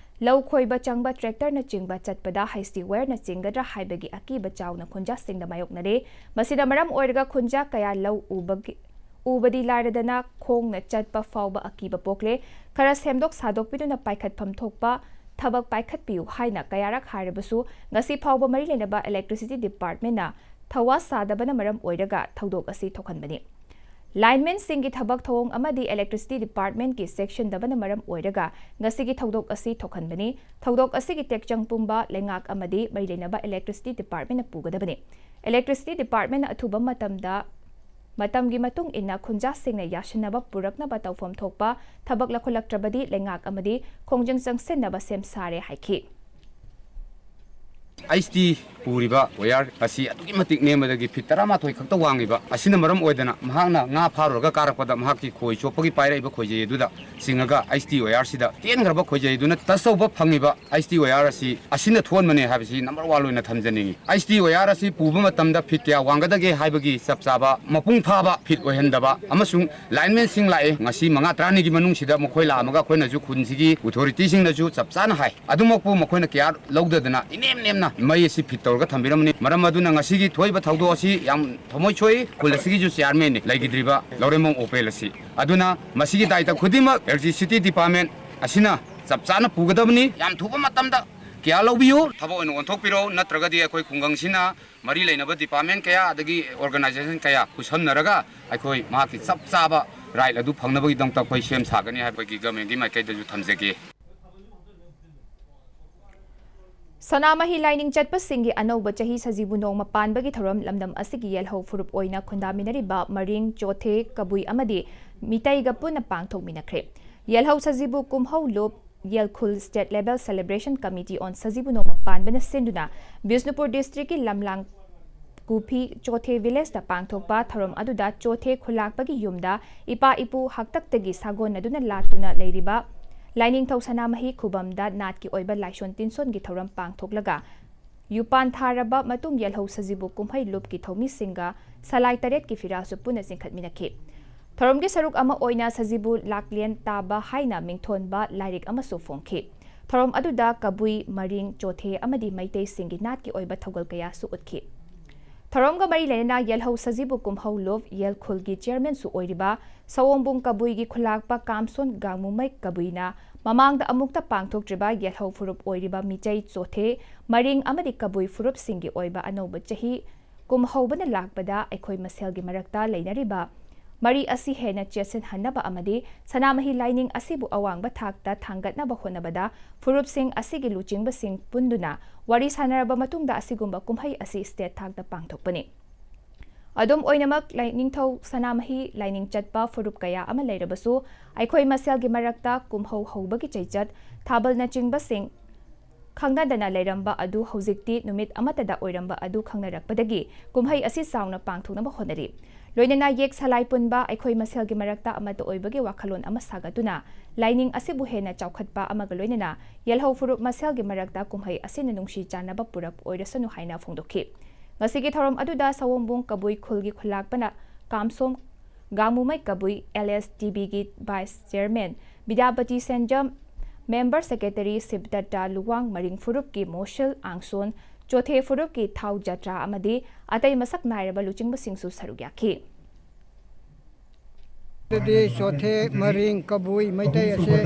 ꯂꯧ ꯈꯣꯏꯕ ꯆꯪꯕ ꯇ꯭ꯔꯦꯛꯇꯔꯅꯆꯤꯡꯕ ꯆꯠꯄꯗ ꯍꯩꯁ ꯇꯤ ꯋꯥꯌꯔꯅ ꯆꯤꯡꯒꯗ꯭ꯔꯥ ꯍꯥꯏꯕꯒꯤ ꯑꯀꯤꯕ ꯆꯥꯎꯅ ꯈꯨꯟꯖꯥꯁꯤꯡꯗ ꯃꯥꯌꯣꯛꯅꯔꯦ꯫ ꯃꯁꯤꯗ ꯃꯔꯝ ꯑꯣꯏꯔꯒ ꯈꯨꯟꯖꯥ ꯀꯌꯥ ꯂꯧ ꯎꯕꯒꯤ, ꯎꯕꯗꯤ ꯂꯥꯏꯔꯗꯅ ꯈꯣꯡꯅ ꯆꯠꯄ ꯐꯥꯎꯕ ꯑꯀꯤꯕ ꯄꯣꯛꯂꯦ꯫ ꯈꯔ ꯁꯦꯝꯗꯣꯛ ꯁꯥꯗꯣꯛꯄꯤꯗꯨꯅ ꯄꯥꯏꯈꯠꯐꯝ ꯊꯣꯛꯄ ꯊꯕꯛ ꯄꯥꯏꯈꯠꯄꯤꯌꯨ ꯍꯥꯏꯅ ꯀꯌꯥꯔꯛ ꯍꯥꯏꯔꯕꯁꯨ ꯉꯁꯤ ꯐꯥꯎꯕ ꯃꯔꯤ ꯂꯩꯅꯕ ꯏꯂꯦꯛꯇ꯭ꯔꯤꯁꯤꯇꯤ ꯗꯤꯄꯥꯔꯠꯃꯦꯟꯠꯅ ꯊꯧꯋꯥ ꯁꯥꯗꯕꯅ ꯃꯔꯝ ꯑꯣꯏꯔꯒ ꯊꯧꯗꯣꯛ ꯑꯁꯤ ꯊꯣꯛꯍꯟꯕꯅꯤ꯫ ꯂꯥꯏꯟꯃꯦꯟꯁꯤꯡꯒꯤ ꯊꯕꯛ ꯊꯧꯑꯣꯡ ꯑꯃꯗꯤ ꯏꯂꯦꯛꯇ꯭ꯔꯤꯁꯤꯇꯤ ꯗꯤꯄꯥꯔꯠꯃꯦꯟꯠꯀꯤ ꯆꯦꯛꯁꯤꯟꯗꯕꯅ ꯃꯔꯝ ꯑꯣꯏꯔꯒ ꯉꯁꯤꯒꯤ ꯊꯧꯗꯣꯛ ꯑꯁꯤ ꯊꯣꯛꯍꯟꯕꯅꯤ꯫ ꯊꯧꯗꯣꯛ ꯑꯁꯤꯒꯤ ꯇꯦꯛꯆꯪ ꯄꯨꯝꯕ ꯂꯩꯉꯥꯛ ꯑꯃꯗꯤ ꯃꯔꯤ ꯂꯩꯅꯕ ꯏꯂꯦꯛꯇ꯭ꯔꯤꯁꯤꯇꯤ ꯗꯤꯄꯥꯔꯠꯃꯦꯟꯠꯅ ꯄꯨꯒꯗꯕꯅꯤ꯫ ꯏꯂꯦꯛꯇ꯭ꯔꯤꯁꯤꯇꯤ ꯗꯤꯄꯥꯔꯠꯃꯦꯟꯠꯅ ꯑꯊꯨꯕ ꯃꯇꯝꯗ, ꯃꯇꯝꯒꯤ ꯃꯇꯨꯡ ꯏꯟꯅ ꯈꯨꯟꯖꯥꯁꯤꯡꯅ ꯌꯥꯁꯤꯟꯅꯕ ꯄꯨꯔꯛꯅꯕ ꯇꯧꯐꯝ ꯊꯣꯛꯄ ꯊꯕꯛ ꯂꯧꯈꯠꯂꯛꯇ꯭ꯔꯕꯗꯤ ꯂꯩꯉꯥꯛ ꯑꯃꯗꯤ ꯈꯣꯡꯖꯪ ꯆꯪꯁꯤꯟꯅꯕ ꯁꯦꯝ ꯁꯥꯔꯦ ꯍꯥꯏꯈꯤ꯫ ꯑꯩꯆ ꯇꯤ ꯄꯨꯔꯤꯕ ꯋꯥꯌꯔ ꯑꯁꯤ ꯑꯗꯨꯛꯀꯤ ꯃꯇꯤꯛ ꯅꯦꯝꯕꯗꯒꯤ ꯐꯤꯠ ꯇꯔꯥꯃꯥꯊꯣꯏ ꯈꯛꯇ ꯋꯥꯡꯉꯤꯕ ꯑꯁꯤꯅ ꯃꯔꯝ ꯑꯣꯏꯗꯅ ꯃꯍꯥꯛꯅ ꯉꯥ ꯐꯥꯔꯨꯔꯒ ꯀꯥꯔꯛꯄꯗ ꯃꯍꯥꯛꯀꯤ ꯈꯣꯏ ꯆꯣꯞꯄꯒꯤ ꯄꯥꯏꯔꯛꯏꯕ ꯈꯣꯏꯖꯩ ꯑꯗꯨꯗ ꯆꯤꯡꯉꯒ ꯑꯩꯆ ꯇꯤ ꯋꯥꯌꯔꯁꯤꯗ ꯇꯦꯟꯈ꯭ꯔꯕ ꯈꯣꯏꯖꯩ ꯑꯗꯨꯅ ꯇꯁ ꯇꯧꯕ ꯐꯪꯉꯤꯕ ꯑꯩꯆ ꯇꯤ ꯋꯥꯌꯔ ꯑꯁꯤ ꯑꯁꯤꯅ ꯊꯣꯛꯍꯟꯕꯅꯦ ꯍꯥꯏꯕꯁꯤ ꯅꯝꯕꯔ ꯋꯥꯟ ꯑꯣꯏꯅ ꯊꯝꯖꯅꯤꯡꯉꯤ꯫ ꯑꯩꯆ ꯇꯤ ꯋꯥꯌꯔ ꯑꯁꯤ ꯄꯨꯕ ꯃꯇꯝꯗ ꯐꯤꯠ ꯀꯌꯥ ꯋꯥꯡꯒꯗꯒꯦ ꯍꯥꯏꯕꯒꯤ ꯆꯞ ꯆꯥꯕ ꯃꯄꯨꯡ ꯐꯥꯕ ꯐꯤꯠ ꯑꯣꯏꯍꯟꯗꯕ ꯑꯃꯁꯨꯡ ꯂꯥꯏꯟꯃꯦꯟꯁꯤꯡ ꯂꯥꯛꯑꯦ꯫ ꯉꯁꯤ ꯃꯉꯥ ꯇꯔꯥꯅꯤꯒꯤ ꯃꯅꯨꯡꯁꯤꯗ ꯃꯈꯣꯏ ꯂꯥꯛꯑꯝꯃꯒ ꯑꯩꯈꯣꯏꯅꯁꯨ ꯈꯨꯟꯁꯤꯒꯤ ꯑꯣꯊꯣꯔꯤꯇꯤꯁꯤꯡꯅꯁꯨ ꯆꯞ ꯆꯥꯅ ꯍꯥꯏ꯫ ꯑꯗꯨꯃꯛꯄꯨ ꯃꯈꯣꯏꯅ ꯀꯦꯌꯥꯔ ꯂꯧꯗꯗꯅ ꯏꯅꯦꯝ ꯅꯦꯝꯅ ꯃꯩ ꯑꯁꯤ ꯐꯤꯠ ꯇꯧꯔꯒ ꯊꯝꯕꯤꯔꯝꯕꯅꯤ꯫ ꯃꯔꯝ ꯑꯗꯨꯅ ꯉꯁꯤꯒꯤ ꯊꯣꯛꯏꯕ ꯊꯧꯗꯣꯛ ꯑꯁꯤ ꯌꯥꯝ ꯊꯃꯣꯏ ꯁꯣꯛꯏ꯫ ꯈꯨꯜ ꯑꯁꯤꯒꯤꯁꯨ ꯆꯤꯌꯥꯔꯃꯦꯟꯅꯤ ꯂꯩꯈꯤꯗ꯭ꯔꯤꯕ ꯂꯧꯔꯦꯝꯕꯝ ꯑꯣꯄꯦꯜ ꯑꯁꯤ꯫ ꯑꯗꯨꯅ ꯃꯁꯤꯒꯤ ꯗꯥꯏꯇ ꯈꯨꯗꯤꯡꯃꯛ ꯑꯦꯂꯦꯛꯇ꯭ꯔꯤꯁꯤꯇꯤ ꯗꯤꯄꯥꯔꯠꯃꯦꯟ ꯑꯁꯤꯅ ꯆꯞ ꯆꯥꯅ ꯄꯨꯒꯗꯕꯅꯤ꯫ ꯌꯥꯝ ꯊꯨꯕ ꯃꯇꯝꯗ ꯀꯦꯌꯥꯔ ꯂꯧꯕꯤꯌꯨ꯫ ꯊꯕꯛ ꯑꯣꯏꯅ ꯑꯣꯟꯊꯣꯛꯄꯤꯔꯣ, ꯅꯠꯇ꯭ꯔꯒꯗꯤ ꯑꯩꯈꯣꯏ ꯈꯨꯡꯒꯪꯁꯤꯅ ꯃꯔꯤ ꯂꯩꯅꯕ ꯗꯤꯄꯥꯔꯠꯃꯦꯟ ꯀꯌꯥ ꯑꯗꯒꯤ ꯑꯣꯔꯒꯅꯥꯏꯖꯦꯁꯟ ꯀꯌꯥ ꯈꯨꯠꯁꯝꯅꯔꯒ ꯑꯩꯈꯣꯏ ꯃꯍꯥꯛꯀꯤ ꯆꯞ ꯆꯥꯕ ꯔꯥꯏꯠ ꯑꯗꯨ ꯐꯪꯅꯕꯒꯤꯗꯃꯛꯇ ꯑꯩꯈꯣꯏ ꯁꯦꯝ ꯁꯥꯒꯅꯤ ꯍꯥꯏꯕꯒꯤ ꯒꯃꯦꯟꯒꯤ ꯃꯥꯏꯀꯩꯗꯁꯨ ꯊꯝꯖꯒꯦ꯫ ꯁꯅꯥꯃꯍꯤ ꯂꯥꯏꯅꯤꯡ ꯆꯠꯄꯁꯤꯡꯒꯤ ꯑꯅꯧꯕ ꯆꯍꯤ ꯁꯖꯤꯕꯨ ꯅꯣꯡꯃ ꯄꯥꯟꯕꯒꯤ ꯊꯧꯔꯝ ꯂꯝꯗꯝ ꯑꯁꯤꯒꯤ ꯌꯦꯜꯍꯧ ꯐꯨꯔꯨꯞ ꯑꯣꯏꯅ ꯈꯨꯟꯗꯥꯃꯤꯟꯅꯔꯤꯕ ꯃꯔꯤꯡ, ꯆꯣꯊꯦ, ꯀꯕꯨꯏ ꯑꯃꯗꯤ ꯃꯤꯇꯩꯒ ꯄꯨꯟꯅ ꯄꯥꯡꯊꯣꯛꯃꯤꯟꯅꯈ꯭ꯔꯦ꯫ ꯌꯦꯜꯍꯧ ꯁꯖꯤꯕꯨ ꯀꯨꯝꯍꯧ ꯂꯨꯞ ꯌꯦꯜꯈꯨꯜ State Level Celebration Committee on ꯁꯖꯤꯕꯨ ꯅꯣꯡꯃ ꯄꯥꯟꯕꯅ ꯁꯤꯟꯗꯨꯅ ꯕꯤꯁꯅꯨꯄꯨꯔ ꯗꯤꯁꯇ꯭ꯔꯤꯛꯀꯤ ꯂꯝꯂꯥꯡ ꯀꯨꯐꯤ ꯆꯣꯊꯦ ꯚꯤꯂꯦꯖꯇ ꯄꯥꯡꯊꯣꯛꯄ ꯊꯧꯔꯝ ꯑꯗꯨꯗ ꯆꯣꯊꯦ ꯈꯨꯜꯂꯥꯛꯄꯒꯤ ꯌꯨꯝꯗ ꯏꯄꯥ ꯏꯄꯨ ꯍꯥꯛꯇꯛꯇꯒꯤ ꯁꯥꯒꯣꯟꯅꯗꯨꯅ ꯂꯥꯠꯇꯨꯅ ꯂꯩꯔꯤꯕ ꯂꯥꯏꯅꯤꯡꯊꯧ ꯁꯅꯥꯃꯍꯤ ꯈꯨꯕꯝꯗ ꯅꯥꯠꯀꯤ ꯑꯣꯏꯕ ꯂꯥꯏꯁꯣꯟ ꯇꯤꯟꯁꯣꯟꯒꯤ ꯊꯧꯔꯝ ꯄꯥꯡꯊꯣꯛꯂꯒ ꯌꯨꯄꯥꯟ ꯊꯥꯔꯕ ꯃꯇꯨꯡ ꯌꯦꯜꯍꯧ ꯁꯖꯤꯕꯨ ꯀꯨꯝꯍꯩ ꯂꯨꯞꯀꯤ ꯊꯧꯃꯤꯁꯤꯡꯒ ꯁꯂꯥꯏ ꯇꯔꯦꯠꯀꯤ ꯐꯤꯔꯥꯜꯁꯨ ꯄꯨꯟꯅ ꯆꯤꯡꯈꯠꯃꯤꯟꯅꯈꯤ꯫ ꯊꯧꯔꯝꯒꯤ ꯁꯔꯨꯛ ꯑꯃ ꯑꯣꯏꯅ ꯁꯖꯤꯕꯨ ꯂꯥꯛꯂꯦꯟ ꯇꯥꯕ ꯍꯥꯏꯅ ꯃꯤꯡꯊꯣꯟꯕ ꯂꯥꯏꯔꯤꯛ ꯑꯃꯁꯨ ꯐꯣꯡꯈꯤ꯫ ꯊꯧꯔꯝ ꯑꯗꯨꯗ ꯀꯕꯨꯏ, ꯃꯔꯤꯡ, ꯆꯣꯊꯦ ꯑꯃꯗꯤ ꯃꯩꯇꯩꯁꯤꯡꯒꯤ ꯅꯥꯠꯀꯤ ꯑꯣꯏꯕ ꯊꯧꯒꯜ ꯀꯌꯥꯁꯨ ꯎꯠꯈꯤ꯫ ꯊꯧꯔꯝꯒ ꯃꯔꯤ ꯂꯩꯅꯅ ꯌꯦꯜꯍꯧ ꯁꯖꯤꯕꯨ ꯀꯨꯝꯍꯧ ꯂꯨꯞ ꯌꯦꯜꯈꯨꯜꯒꯤ ꯆꯤꯌꯔꯃꯦꯟꯁꯨ ꯑꯣꯏꯔꯤꯕ ꯁꯑꯣꯝꯕꯨꯡ ꯀꯕꯨꯏꯒꯤ ꯈꯨꯜꯂꯥꯛꯄ ꯀꯥꯝꯁꯣꯟ ꯒꯥꯡꯃꯨꯃꯩ ꯀꯕꯨꯏꯅ ꯃꯃꯥꯡꯗ ꯑꯃꯨꯛꯇ ꯄꯥꯡꯊꯣꯛꯇ꯭ꯔꯤꯕ ꯌꯦꯜꯍꯧ ꯐꯨꯔꯨꯞ ꯑꯣꯏꯔꯤꯕ ꯃꯤꯆꯩ ꯆꯣꯊꯦ, ꯃꯔꯤꯡ ꯑꯃꯗꯤ ꯀꯕꯨꯏ ꯐꯨꯔꯨꯞꯁꯤꯡꯒꯤ ꯑꯣꯏꯕ ꯑꯅꯧꯕ ꯆꯍꯤ ꯀꯨꯝꯍꯧꯕꯅ ꯂꯥꯛꯄꯗ ꯑꯩꯈꯣꯏ ꯃꯁꯦꯜꯒꯤ ꯃꯔꯛꯇ ꯂꯩꯅꯔꯤꯕ ꯃꯔꯤ ꯑꯁꯤ ꯍꯦꯟꯅ ꯆꯦꯠꯁꯤꯟꯍꯟꯅꯕ ꯑꯃꯗꯤ ꯁꯅꯥꯃꯍꯤ ꯂꯥꯏꯅꯤꯡ ꯑꯁꯤꯕꯨ ꯑꯋꯥꯡꯕ ꯊꯥꯛꯇ ꯊꯥꯡꯒꯠꯅꯕ ꯍꯣꯠꯅꯕꯗ ꯐꯨꯔꯨꯞꯁꯤꯡ ꯑꯁꯤꯒꯤ ꯂꯨꯆꯤꯡꯕꯁꯤꯡ ꯄꯨꯟꯗꯨꯅ ꯋꯥꯔꯤ ꯁꯥꯟꯅꯔꯕ ꯃꯇꯨꯡꯗ ꯑꯁꯤꯒꯨꯝꯕ ꯀꯨꯝꯍꯩ ꯑꯁꯤ state ꯊꯥꯛꯇ ꯄꯥꯡꯊꯣꯛꯄꯅꯤ꯫ ꯑꯗꯨꯝ ꯑꯣꯏꯅꯃꯛ, ꯂꯥꯏꯅꯤꯡꯊꯧ ꯁꯅꯥꯃꯍꯤ ꯂꯥꯏꯅꯤꯡ ꯆꯠꯄ ꯐꯨꯔꯨꯞ ꯀꯌꯥ ꯑꯃ ꯂꯩꯔꯕꯁꯨ, ꯑꯩꯈꯣꯏ ꯃꯁꯦꯜꯒꯤ ꯃꯔꯛꯇ ꯀꯨꯝꯍꯧ ꯍꯧꯕꯒꯤ ꯆꯩꯆꯠ, ꯊꯥꯕꯜꯅꯆꯤꯡꯕꯁꯤꯡ, ꯈꯪꯅꯗꯅ ꯂꯩꯔꯝꯕ ꯑꯗꯨ ꯍꯧꯖꯤꯛꯇꯤ ꯅꯨꯃꯤꯠ ꯑꯃꯠꯇꯗ ꯑꯣꯏꯔꯝꯕ ꯑꯗꯨ ꯈꯪꯅꯔꯛꯄꯗꯒꯤ ꯀꯨꯝꯍꯩ ꯑꯁꯤ ꯆꯥꯎꯅ ꯄꯥꯡꯊꯣꯛꯅꯕ ꯍꯣꯠꯅꯔꯤ꯫ ꯂꯣꯏꯅꯅ ꯌꯦꯛ ꯁꯂꯥꯏ ꯄꯨꯟꯕ, ꯑꯩꯈꯣꯏ ꯃꯁꯦꯜꯒꯤ ꯃꯔꯛꯇ ꯑꯃꯠꯇ ꯑꯣꯏꯕꯒꯤ ꯋꯥꯈꯜꯂꯣꯟ ꯑꯃ ꯁꯥꯒꯠꯇꯨꯅ ꯂꯥꯏꯅꯤꯡ ꯑꯁꯤꯕꯨ ꯍꯦꯟꯅ ꯆꯥꯎꯈꯠꯄ ꯑꯃꯒ ꯂꯣꯏꯅꯅ ꯌꯦꯜꯍꯧ ꯐꯨꯔꯨꯞ ꯃꯁꯦꯜꯒꯤ ꯃꯔꯛꯇ ꯀꯨꯝꯍꯩ ꯑꯁꯤꯅ ꯅꯨꯡꯁꯤ ꯆꯥꯟꯅꯕ ꯄꯨꯔꯛ ꯑꯣꯏꯔꯁꯅꯨ ꯍꯥꯏꯅ ꯐꯣꯡꯗꯣꯛꯈꯤ꯫ ꯉꯁꯤꯒꯤ ꯊꯧꯔꯝ ꯑꯗꯨꯗ ꯁꯑꯣꯝꯕꯨꯡ ꯀꯕꯨꯏ ꯈꯨꯜꯒꯤ ꯈꯨꯜꯂꯥꯛꯄꯅ Kamsom Gangmumei Kabui, L S T ꯕꯤꯒꯤ vice chairman Bidyapati Senjam, member secretary Shibdatta Luwang, Maring ꯐꯨꯔꯨꯞꯀꯤ ꯃꯣꯁꯤꯜ ꯑꯥꯡꯁꯣꯟ, ꯆꯣꯊꯦ ꯐꯨꯔꯨꯞꯀꯤ ꯊꯥꯎ ꯖꯇ꯭ꯔꯥ ꯑꯃꯗꯤ ꯑꯇꯩ ꯃꯁꯛ ꯅꯥꯏꯔꯕ ꯂꯨꯆꯤꯡꯕꯁꯤꯡꯁꯨ ꯁꯔꯨꯛ ꯌꯥꯈꯤ꯫ ꯑꯗꯨꯗꯤ ꯆꯣꯊꯦ, ꯃꯔꯤꯡ, ꯀꯕꯨꯏ, ꯃꯩꯇꯩ ꯑꯁꯦ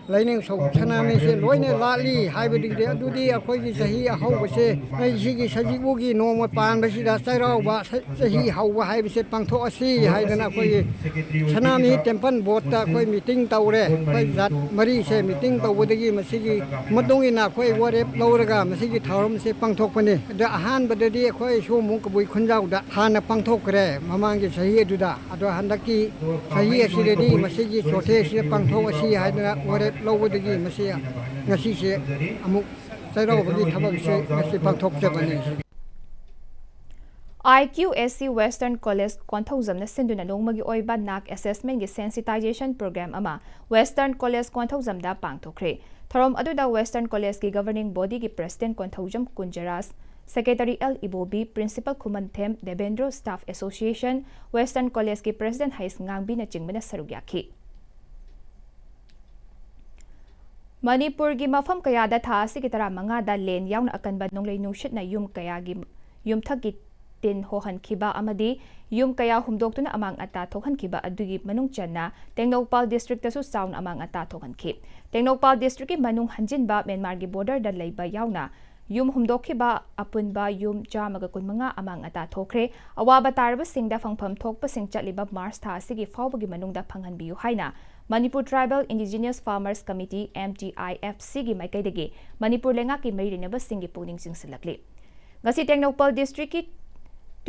ꯂꯥꯏꯅꯤꯡꯊꯧ ꯁꯅꯥꯃꯍꯤꯁꯦ ꯂꯣꯏꯅ ꯂꯥꯠꯂꯤ ꯍꯥꯏꯕꯗꯨꯗꯤ, ꯑꯗꯨꯗꯤ ꯑꯩꯈꯣꯏꯒꯤ ꯆꯍꯤ ꯑꯍꯧꯕꯁꯦ, ꯑꯩ ꯁꯤꯒꯤ ꯁꯖꯤꯕꯨꯒꯤ ꯅꯣꯡꯃ ꯄꯥꯟꯕꯁꯤꯗ ꯆꯩꯔꯥꯎꯕ, ꯆꯍꯤ ꯍꯧꯕ ꯍꯥꯏꯕꯁꯦ ꯄꯥꯡꯊꯣꯛꯑꯁꯤ ꯍꯥꯏꯗꯅ ꯑꯩꯈꯣꯏꯒꯤ ꯁꯅꯥꯃꯍꯤ ꯇꯦꯝꯄꯜ ꯕꯣꯔꯗꯇ ꯑꯩꯈꯣꯏ ꯃꯤꯇꯤꯡ ꯇꯧꯔꯦ꯫ ꯑꯩꯈꯣꯏ ꯖꯥꯠ ꯃꯔꯤꯁꯦ ꯃꯤꯇꯤꯡ ꯇꯧꯕꯗꯒꯤ ꯃꯁꯤꯒꯤ ꯃꯇꯨꯡ ꯏꯟꯅ ꯑꯩꯈꯣꯏ ꯋꯥꯔꯦꯞ ꯂꯧꯔꯒ ꯃꯁꯤꯒꯤ ꯊꯧꯔꯝꯁꯦ ꯄꯥꯡꯊꯣꯛꯄꯅꯤ꯫ ꯑꯗ ꯑꯍꯥꯟꯕꯗꯗꯤ ꯑꯩꯈꯣꯏ ꯁꯑꯣꯝꯕꯨꯡ ꯀꯕꯨꯏ ꯈꯨꯟꯖꯥꯎꯗ ꯍꯥꯟꯅ ꯄꯥꯡꯊꯣꯛꯈ꯭ꯔꯦ ꯃꯃꯥꯡꯒꯤ ꯆꯍꯤ ꯑꯗꯨꯗ꯫ ꯑꯗꯣ ꯍꯟꯗꯛꯀꯤ ꯆꯍꯤ ꯑꯁꯤꯗꯗꯤ ꯃꯁꯤꯒꯤ ꯆꯣꯊꯦ ꯑꯁꯤꯗ ꯄꯥꯡꯊꯣꯛꯑꯁꯤ ꯍꯥꯏꯗꯅ ꯋꯥꯔꯦꯞ ꯂꯧꯕꯗꯒꯤ ꯃꯁꯤ ꯉꯁꯤꯁꯦ ꯑꯃꯨꯛ ꯆꯩꯔꯥꯎꯕꯒꯤ ꯊꯕꯛꯁꯦ ꯉꯁꯤ ꯄꯥꯡꯊꯣꯛꯆꯕꯅꯤ꯫ ꯑꯥꯏ Q S C Western College ꯀꯣꯟꯊꯧꯖꯝꯅ ꯁꯤꯟꯗꯨꯅ ꯅꯣꯡꯃꯒꯤ ꯑꯣꯏꯕ ꯅꯥꯛ assessment ꯒꯤ sensitization program ꯑꯃ Western College ꯀꯣꯟꯊꯧꯖꯝꯗ ꯄꯥꯡꯊꯣꯛꯈ꯭ꯔꯦ꯫ ꯊꯧꯔꯝ ꯑꯗꯨꯗ Western College ꯀꯤ governing body ꯒꯤ president Konthoujam Kunjaraj, secretary L Ibobi, principal Khumanthem Devendro, staff association, Western College ꯀꯤ president ꯍꯩꯁ ꯉꯥꯡꯕꯤꯅꯆꯤꯡꯕꯅ ꯁꯔꯨꯛ ꯌꯥꯈꯤ꯫ ꯃꯅꯤꯄꯨꯔꯒꯤ ꯃꯐꯝ ꯀꯌꯥꯗ ꯊꯥ ꯑꯁꯤꯒꯤ ꯇꯔꯥꯃꯉꯥꯗ ꯂꯦꯟ ꯌꯥꯎꯅ ꯑꯀꯟꯕ ꯅꯣꯡꯂꯩ ꯅꯨꯡꯁꯤꯠꯅ ꯌꯨꯝ ꯀꯌꯥꯒꯤ ꯌꯨꯝꯊꯛꯀꯤ ꯇꯤꯟ ꯍꯣꯍꯟꯈꯤꯕ ꯑꯃꯗꯤ ꯌꯨꯝ ꯀꯌꯥ ꯍꯨꯝꯗꯣꯛꯇꯨꯅ ꯑꯃꯥꯡ ꯑꯇꯥ ꯊꯣꯛꯍꯟꯈꯤꯕ ꯑꯗꯨꯒꯤ ꯃꯅꯨꯡ ꯆꯟꯅ ꯇꯦꯡꯅꯧꯄꯥꯜ district ꯇꯁꯨ ꯆꯥꯎꯅ ꯑꯃꯥꯡ ꯑꯇꯥ ꯊꯣꯛꯍꯟꯈꯤ꯫ ꯇꯦꯡꯅꯧꯄꯥꯜ district ꯀꯤ ꯃꯅꯨꯡ ꯍꯟꯖꯤꯟꯕ ꯃ꯭ꯌꯥꯟꯃꯥꯔꯒꯤ border ꯗ ꯂꯩꯕ ꯌꯥꯎꯅ ꯌꯨꯝ ꯍꯨꯝꯗꯣꯛꯈꯤꯕ ꯑꯄꯨꯟꯕ ꯌꯨꯝ ꯆꯥꯝꯃꯒ ꯀꯨꯟꯃꯉꯥ ꯑꯃꯥꯡ ꯑꯇꯥ ꯊꯣꯛꯈ꯭ꯔꯦ꯫ ꯑꯋꯥꯕ ꯇꯥꯔꯕꯁꯤꯡꯗ ꯐꯪꯐꯝ ꯊꯣꯛꯄꯁꯤꯡ ꯆꯠꯂꯤꯕ March ꯊꯥ ꯑꯁꯤꯒꯤ ꯐꯥꯎꯕꯒꯤ ꯃꯅꯨꯡꯗ ꯐꯪꯍꯟꯕꯤꯌꯨ ꯍꯥꯏꯅ Manipur Tribal Indigenous Farmers Committee, M T I F C ꯒꯤ ꯃꯥꯏꯀꯩꯗꯒꯤ ꯃꯅꯤꯄꯨꯔ ꯂꯩꯉꯥꯛꯀꯤ ꯃꯔꯤ ꯂꯩꯅꯕꯁꯤꯡꯒꯤ ꯄꯨꯛꯅꯤꯡ ꯆꯤꯡꯁꯤꯜꯂꯛꯂꯤ꯫ ꯉꯁꯤ ꯇꯦꯡꯅꯧꯄꯜ district ꯀꯤ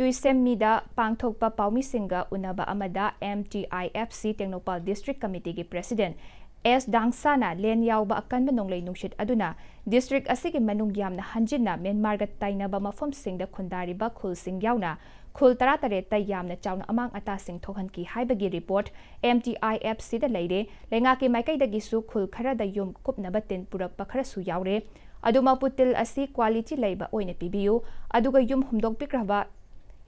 ꯇꯨꯏꯁꯦꯝꯃꯤꯗ ꯄꯥꯡꯊꯣꯛꯄ ꯄꯥꯎꯃꯤꯁꯤꯡꯒ ꯎꯅꯕ ꯑꯃꯗ M T I F C Tengnoupal District Committeeꯒꯤ President S ꯗꯥꯡꯁꯥꯅ ꯂꯦꯟ ꯌꯥꯎꯕ ꯑꯀꯟꯕ ꯅꯣꯡꯂꯩ ꯅꯨꯡꯁꯤꯠ ꯑꯗꯨꯅ district ꯑꯁꯤꯒꯤ ꯃꯅꯨꯡ ꯌꯥꯝꯅ ꯍꯟꯖꯤꯟꯅ ꯃ꯭ꯌꯥꯟꯃꯥꯔꯒ ꯇꯩꯅꯕ ꯃꯐꯝꯁꯤꯡꯗ ꯈꯨꯟꯗꯥꯔꯤꯕ ꯈꯨꯜꯁꯤꯡ ꯌꯥꯎꯅ ꯈꯨꯜ ꯇꯔꯥꯇꯔꯦꯠꯇ ꯌꯥꯝꯅ ꯆꯥꯎꯅ ꯑꯃꯥꯡ ꯑꯇꯥꯁꯤꯡ ꯊꯣꯛꯍꯟꯈꯤ ꯍꯥꯏꯕꯒꯤ report M T I F Cꯗ ꯂꯩꯔꯦ꯫ ꯂꯩꯉꯥꯛꯀꯤ ꯃꯥꯏꯀꯩꯗꯒꯤꯁꯨ ꯈꯨꯜ ꯈꯔꯗ ꯌꯨꯝ ꯀꯨꯞꯅꯕ ꯇꯤꯟ ꯄꯨꯔꯛꯄ ꯈꯔꯁꯨ ꯌꯥꯎꯔꯦ꯫ ꯑꯗꯨꯃꯛꯄꯨ ꯇꯤꯜ ꯑꯁꯤ quality ꯂꯩꯕ ꯑꯣꯏꯅ ꯄꯤꯕꯤꯌꯨ, ꯑꯗꯨꯒ ꯌꯨꯝ ꯍꯨꯝꯗꯣꯛꯄꯤꯈ꯭ꯔꯕ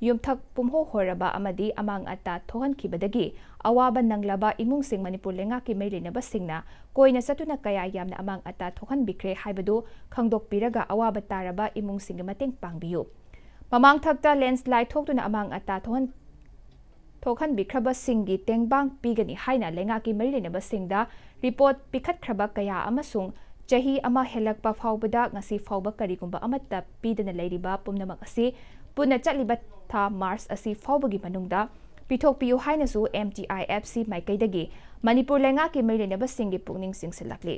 ꯌꯨꯝꯊꯛ ꯄꯨꯝꯍꯣ ꯍꯣꯔꯕ ꯑꯃꯗꯤ ꯑꯃꯥꯡ ꯑꯇꯥ ꯊꯣꯛꯍꯟꯈꯤꯕꯗꯒꯤ ꯑꯋꯥꯕ ꯅꯪꯂꯕ ꯏꯃꯨꯡꯁꯤꯡ ꯃꯅꯤꯄꯨꯔ ꯂꯩꯉꯥꯛꯀꯤ ꯃꯔꯤ ꯂꯩꯅꯕꯁꯤꯡꯅ ꯀꯣꯏꯅ ꯆꯠꯇꯨꯅ ꯀꯌꯥ ꯌꯥꯝꯅ ꯑꯃꯥꯡ ꯑꯇꯥ ꯊꯣꯛꯍꯟꯕꯤꯈ꯭ꯔꯦ ꯍꯥꯏꯕꯗꯨ ꯈꯪꯗꯣꯛꯄꯤꯔꯒ ꯑꯋꯥꯕ ꯇꯥꯔꯕ ꯏꯃꯨꯡꯁꯤꯡꯒꯤ ꯃꯇꯦꯡ ꯄꯥꯡꯕꯤꯌꯨ꯫ ꯃꯃꯥꯡꯊꯛꯇ landslide ꯊꯣꯛꯇꯨꯅ ꯑꯃꯥꯡ ꯑꯇꯥ ꯊꯣꯛꯍꯟ-, ꯊꯣꯛꯍꯟꯕꯤꯈ꯭ꯔꯕꯁꯤꯡꯒꯤ ꯇꯦꯡꯕꯥꯡ ꯄꯤꯒꯅꯤ ꯍꯥꯏꯅ ꯂꯩꯉꯥꯛꯀꯤ ꯃꯔꯤ ꯂꯩꯅꯕꯁꯤꯡꯗ report ꯄꯤꯈꯠꯈ꯭ꯔꯕ ꯀꯌꯥ ꯑꯃꯁꯨꯡ ꯆꯍꯤ ꯑꯃ ꯍꯦꯜꯂꯛꯄ ꯐꯥꯎꯕꯗ ꯉꯁꯤ ꯐꯥꯎꯕ ꯀꯔꯤꯒꯨꯝꯕ ꯑꯃꯠꯇ ꯄꯤꯗꯅ ꯂꯩꯔꯤꯕ ꯄꯨꯝꯅꯃꯛ ꯑꯁꯤ ꯄꯨꯟꯅ ꯆꯠꯂꯤꯕ ꯊꯥ March ꯑꯁꯤ ꯐꯥꯎꯕꯒꯤ ꯃꯅꯨꯡꯗ ꯄꯤꯊꯣꯛꯄꯤꯌꯨ ꯍꯥꯏꯅꯁꯨ M T I F C ꯃꯥꯏꯀꯩꯗꯒꯤ ꯃꯅꯤꯄꯨꯔ ꯂꯩꯉꯥꯛꯀꯤ ꯃꯔꯤ ꯂꯩꯅꯕꯁꯤꯡꯒꯤ ꯄꯨꯛꯅꯤꯡ ꯆꯤꯡꯁꯤꯜꯂꯛꯂꯤ꯫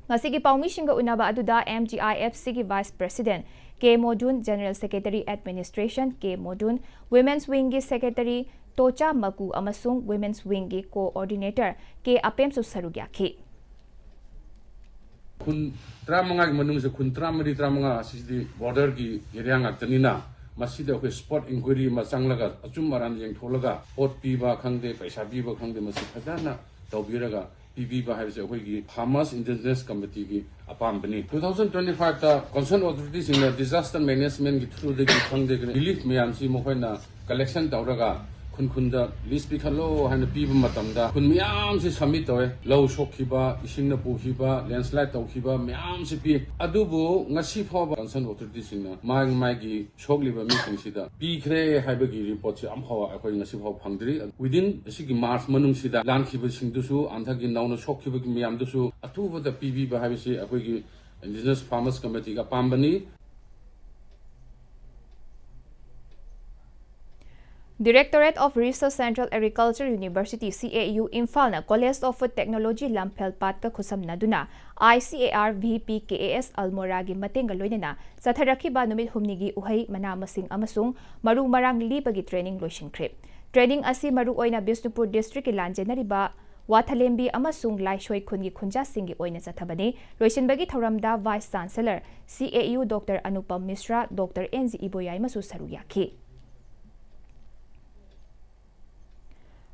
ꯉꯁꯤꯒꯤ ꯄꯥꯎꯃꯤꯁꯤꯡꯒ ꯎꯅꯕ ꯑꯗꯨꯗ M T I F Cꯒꯤ Vice President K ꯃꯣꯗꯨꯟ, General Secretary Administration K ꯃꯣꯗꯨꯟ, Women's Wingꯒꯤ Secretary ꯇꯣꯆꯥ ꯃꯀꯨ ꯑꯃꯁꯨꯡ Women's Wingꯒꯤ Coordinator K ꯑꯄꯦꯝꯁꯨ ꯁꯔꯨꯛ ꯌꯥꯈꯤ꯫ ꯈꯨꯟ ꯇꯔꯥꯃꯉꯥꯒꯤ ꯃꯅꯨꯡꯁꯦ ꯈꯨꯟ ꯇꯔꯥꯃꯔꯤ, ꯇꯔꯥꯃꯉꯥ ꯑꯁꯤꯗꯤ borderꯒꯤ area ꯉꯥꯛꯇꯅꯤꯅ, ꯃꯁꯤꯗ ꯑꯩꯈꯣꯏ spot inquiry ꯑꯃ ꯆꯪꯂꯒ, ꯑꯆꯨꯝ ꯑꯔꯥꯟ ꯌꯦꯡꯊꯣꯛꯂꯒ, ꯄꯣꯠ ꯄꯤꯕ ꯈꯪꯗꯦ, ꯄꯩꯁꯥ ꯄꯤꯕ ꯈꯪꯗꯦ, ꯃꯁꯤ ꯐꯖꯅ ꯇꯧꯕꯤꯔꯒ ꯄꯤꯕꯤꯕ ꯍꯥꯏꯕꯁꯦ ꯑꯩꯈꯣꯏꯒꯤ Farmers Indigenous Committeeꯒꯤ ꯑꯄꯥꯝꯕꯅꯤ꯫ Two thousand twenty fiveꯇ concern authorityꯁꯤꯡꯅ disaster managementꯀꯤ throughꯗꯒꯤ ꯈꯪꯗꯦ, relief ꯃꯌꯥꯝꯁꯤ ꯃꯈꯣꯏꯅ collection ꯇꯧꯔꯒ ꯈꯨꯟ ꯈꯨꯟꯗ list ꯄꯤꯈꯠꯂꯣ ꯍꯥꯏꯅ ꯄꯤꯕ ꯃꯇꯝꯗ ꯈꯨꯟ ꯃꯌꯥꯝꯁꯤ submit ꯇꯧꯋꯦ꯫ ꯂꯧ ꯁꯣꯛꯈꯤꯕ, ꯏꯁꯤꯡꯅ ꯄꯨꯈꯤꯕ, landslide ꯇꯧꯈꯤꯕ ꯃꯌꯥꯝꯁꯤ ꯄꯤ꯫ ꯑꯗꯨꯕꯨ ꯉꯁꯤ ꯐꯥꯎꯕ concern authorityꯁꯤꯡꯅ ꯃꯥꯒꯤ ꯃꯥꯒꯤ ꯁꯣꯛꯂꯤꯕ ꯃꯤꯁꯤꯡꯁꯤꯗ ꯄꯤꯈ꯭ꯔꯦ ꯍꯥꯏꯕꯒꯤ reportꯁꯤ ꯑꯃꯐꯥꯎ ꯑꯩꯈꯣꯏ ꯉꯁꯤ ꯐꯥꯎ ꯐꯪꯗ꯭ꯔꯤ꯫ Within ꯑꯁꯤꯒꯤ March ꯃꯅꯨꯡꯁꯤꯗ ꯂꯥꯟꯈꯤꯕꯁꯤꯡꯗꯨꯁꯨ, ꯍꯟꯗꯛꯀꯤ ꯅꯧꯅ ꯁꯣꯛꯈꯤꯕꯒꯤ ꯃꯌꯥꯝꯗꯨꯁꯨ ꯑꯊꯨꯕꯗ ꯄꯤꯕꯤꯕ ꯍꯥꯏꯕꯁꯤ ꯑꯩꯈꯣꯏꯒꯤ Indigenous Farmers Committeeꯒꯤ ꯑꯄꯥꯝꯕꯅꯤ꯫ Directorate of Research, Central Agriculture University, C A U, ꯏꯝꯐꯥꯜꯅ College of Food Technology ꯂꯝꯐꯦꯜ ꯄꯥꯠꯀ ꯈꯨꯠꯁꯝꯅꯗꯨꯅ I C A R V P K A S Almora ꯒꯤ ꯃꯇꯦꯡꯒ ꯂꯣꯏꯅꯅ ꯆꯠꯊꯔꯛꯈꯤꯕ ꯅꯨꯃꯤꯠ ꯍꯨꯝꯅꯤꯒꯤ ꯎꯍꯩ, ꯃꯅꯥ ꯃꯁꯤꯡ ꯑꯃꯁꯨꯡ ꯃꯔꯨ ꯃꯔꯥꯡ ꯂꯤꯕꯒꯤ training ꯂꯣꯏꯁꯤꯟꯈ꯭ꯔꯦ꯫ Training ꯑꯁꯤ ꯃꯔꯨꯑꯣꯏꯅ ꯕꯤꯁꯅꯨꯄꯨꯔ district ꯀꯤ ꯂꯥꯟꯖꯦꯟꯅꯔꯤꯕ ꯋꯥꯊꯂꯦꯝꯕꯤ ꯑꯃꯁꯨꯡ ꯂꯥꯏꯁꯣꯏ ꯈꯨꯟꯒꯤ ꯈꯨꯟꯖꯥꯁꯤꯡꯒꯤ ꯑꯣꯏꯅ ꯆꯠꯊꯕꯅꯤ꯫ ꯂꯣꯏꯁꯤꯟꯕꯒꯤ ꯊꯧꯔꯝꯗ Vice Chancellor, C A U, Doctor Anupam Mishra, Doctor N G ꯏꯕꯣꯌꯥꯏꯃꯁꯨ ꯁꯔꯨꯛ ꯌꯥꯈꯤ꯫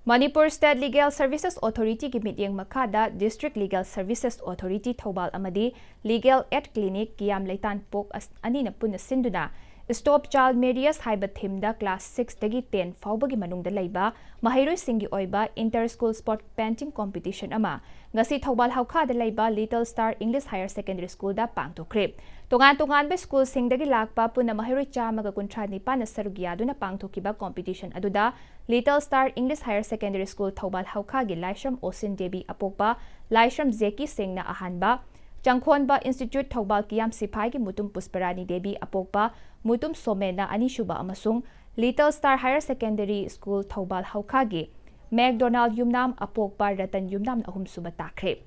Manipur State Legal Services Authority ꯒꯤ ꯃꯤꯠꯌꯦꯡ ꯃꯈꯥꯗ District Legal Services Authority Thoubal ꯑꯃꯗꯤ Legal Aid Clinic ꯀꯤꯌꯥꯝ ꯂꯩꯇꯥꯟꯄꯣꯛ ꯑꯁ-, ꯑꯅꯤꯅ ꯄꯨꯟꯅ ꯁꯤꯟꯗꯨꯅ Stop Child Marriage ꯍꯥꯏꯕ theme ꯗ class six ꯇꯒꯤ ten ꯐꯥꯎꯕꯒꯤ ꯃꯅꯨꯡꯗ ꯂꯩꯕ ꯃꯍꯩꯔꯣꯏꯁꯤꯡꯒꯤ ꯑꯣꯏꯕ inter school sport painting competition ꯑꯃ ꯉꯁꯤ ꯊꯧꯕꯥꯜ ꯍꯧꯈꯥꯗ ꯂꯩꯕ Little Star English Higher Secondary School ꯗ ꯄꯥꯡꯊꯣꯛꯈ꯭ꯔꯦ꯫ ꯇꯣꯉꯥꯟ ꯇꯣꯉꯥꯟꯕ school ꯁꯤꯡꯗꯒꯤ ꯂꯥꯛꯄ ꯄꯨꯟꯅ ꯃꯍꯩꯔꯣꯏ ꯆꯥꯝꯃꯒ ꯀꯨꯟꯊ꯭ꯔꯥ ꯅꯤꯄꯥꯟꯅ ꯁꯔꯨꯛ ꯌꯥꯗꯨꯅ ꯄꯥꯡꯊꯣꯛꯈꯤꯕ competition ꯑꯗꯨꯗ Little Star English Higher Secondary School Thoubal ꯍꯧꯈꯥꯒꯤ ꯂꯥꯏꯁ꯭ꯔꯝ ꯑꯣꯁꯤꯟ ꯗꯦꯕꯤ ꯑꯄꯣꯛꯄ, ꯂꯥꯏꯁ꯭ꯔꯝ ꯖꯦꯀꯤ ꯁꯤꯡꯅ ꯑꯍꯥꯟꯕ, ꯆꯪꯈꯣꯟꯕ Institute ꯊꯧꯕꯥꯜ ꯀꯤꯌꯥꯝ ꯁꯤꯐꯥꯏꯒꯤ ꯃꯨꯇꯨꯝ ꯄꯨꯁꯄꯔꯥꯅꯤ ꯗꯦꯕꯤ ꯑꯄꯣꯛꯄ, ꯃꯨꯇꯨꯝ ꯁꯣꯃꯦꯟꯅ ꯑꯅꯤꯁꯨꯕ ꯑꯃꯁꯨꯡ Little Star Higher Secondary School Thoubal ꯍꯧꯈꯥꯒꯤ McDonald ꯌꯨꯝꯅꯥꯝ ꯑꯄꯣꯛꯄ ꯔꯇꯟ ꯌꯨꯝꯅꯥꯝꯅ ꯑꯍꯨꯝꯁꯨꯕ ꯇꯥꯈ꯭ꯔꯦ꯫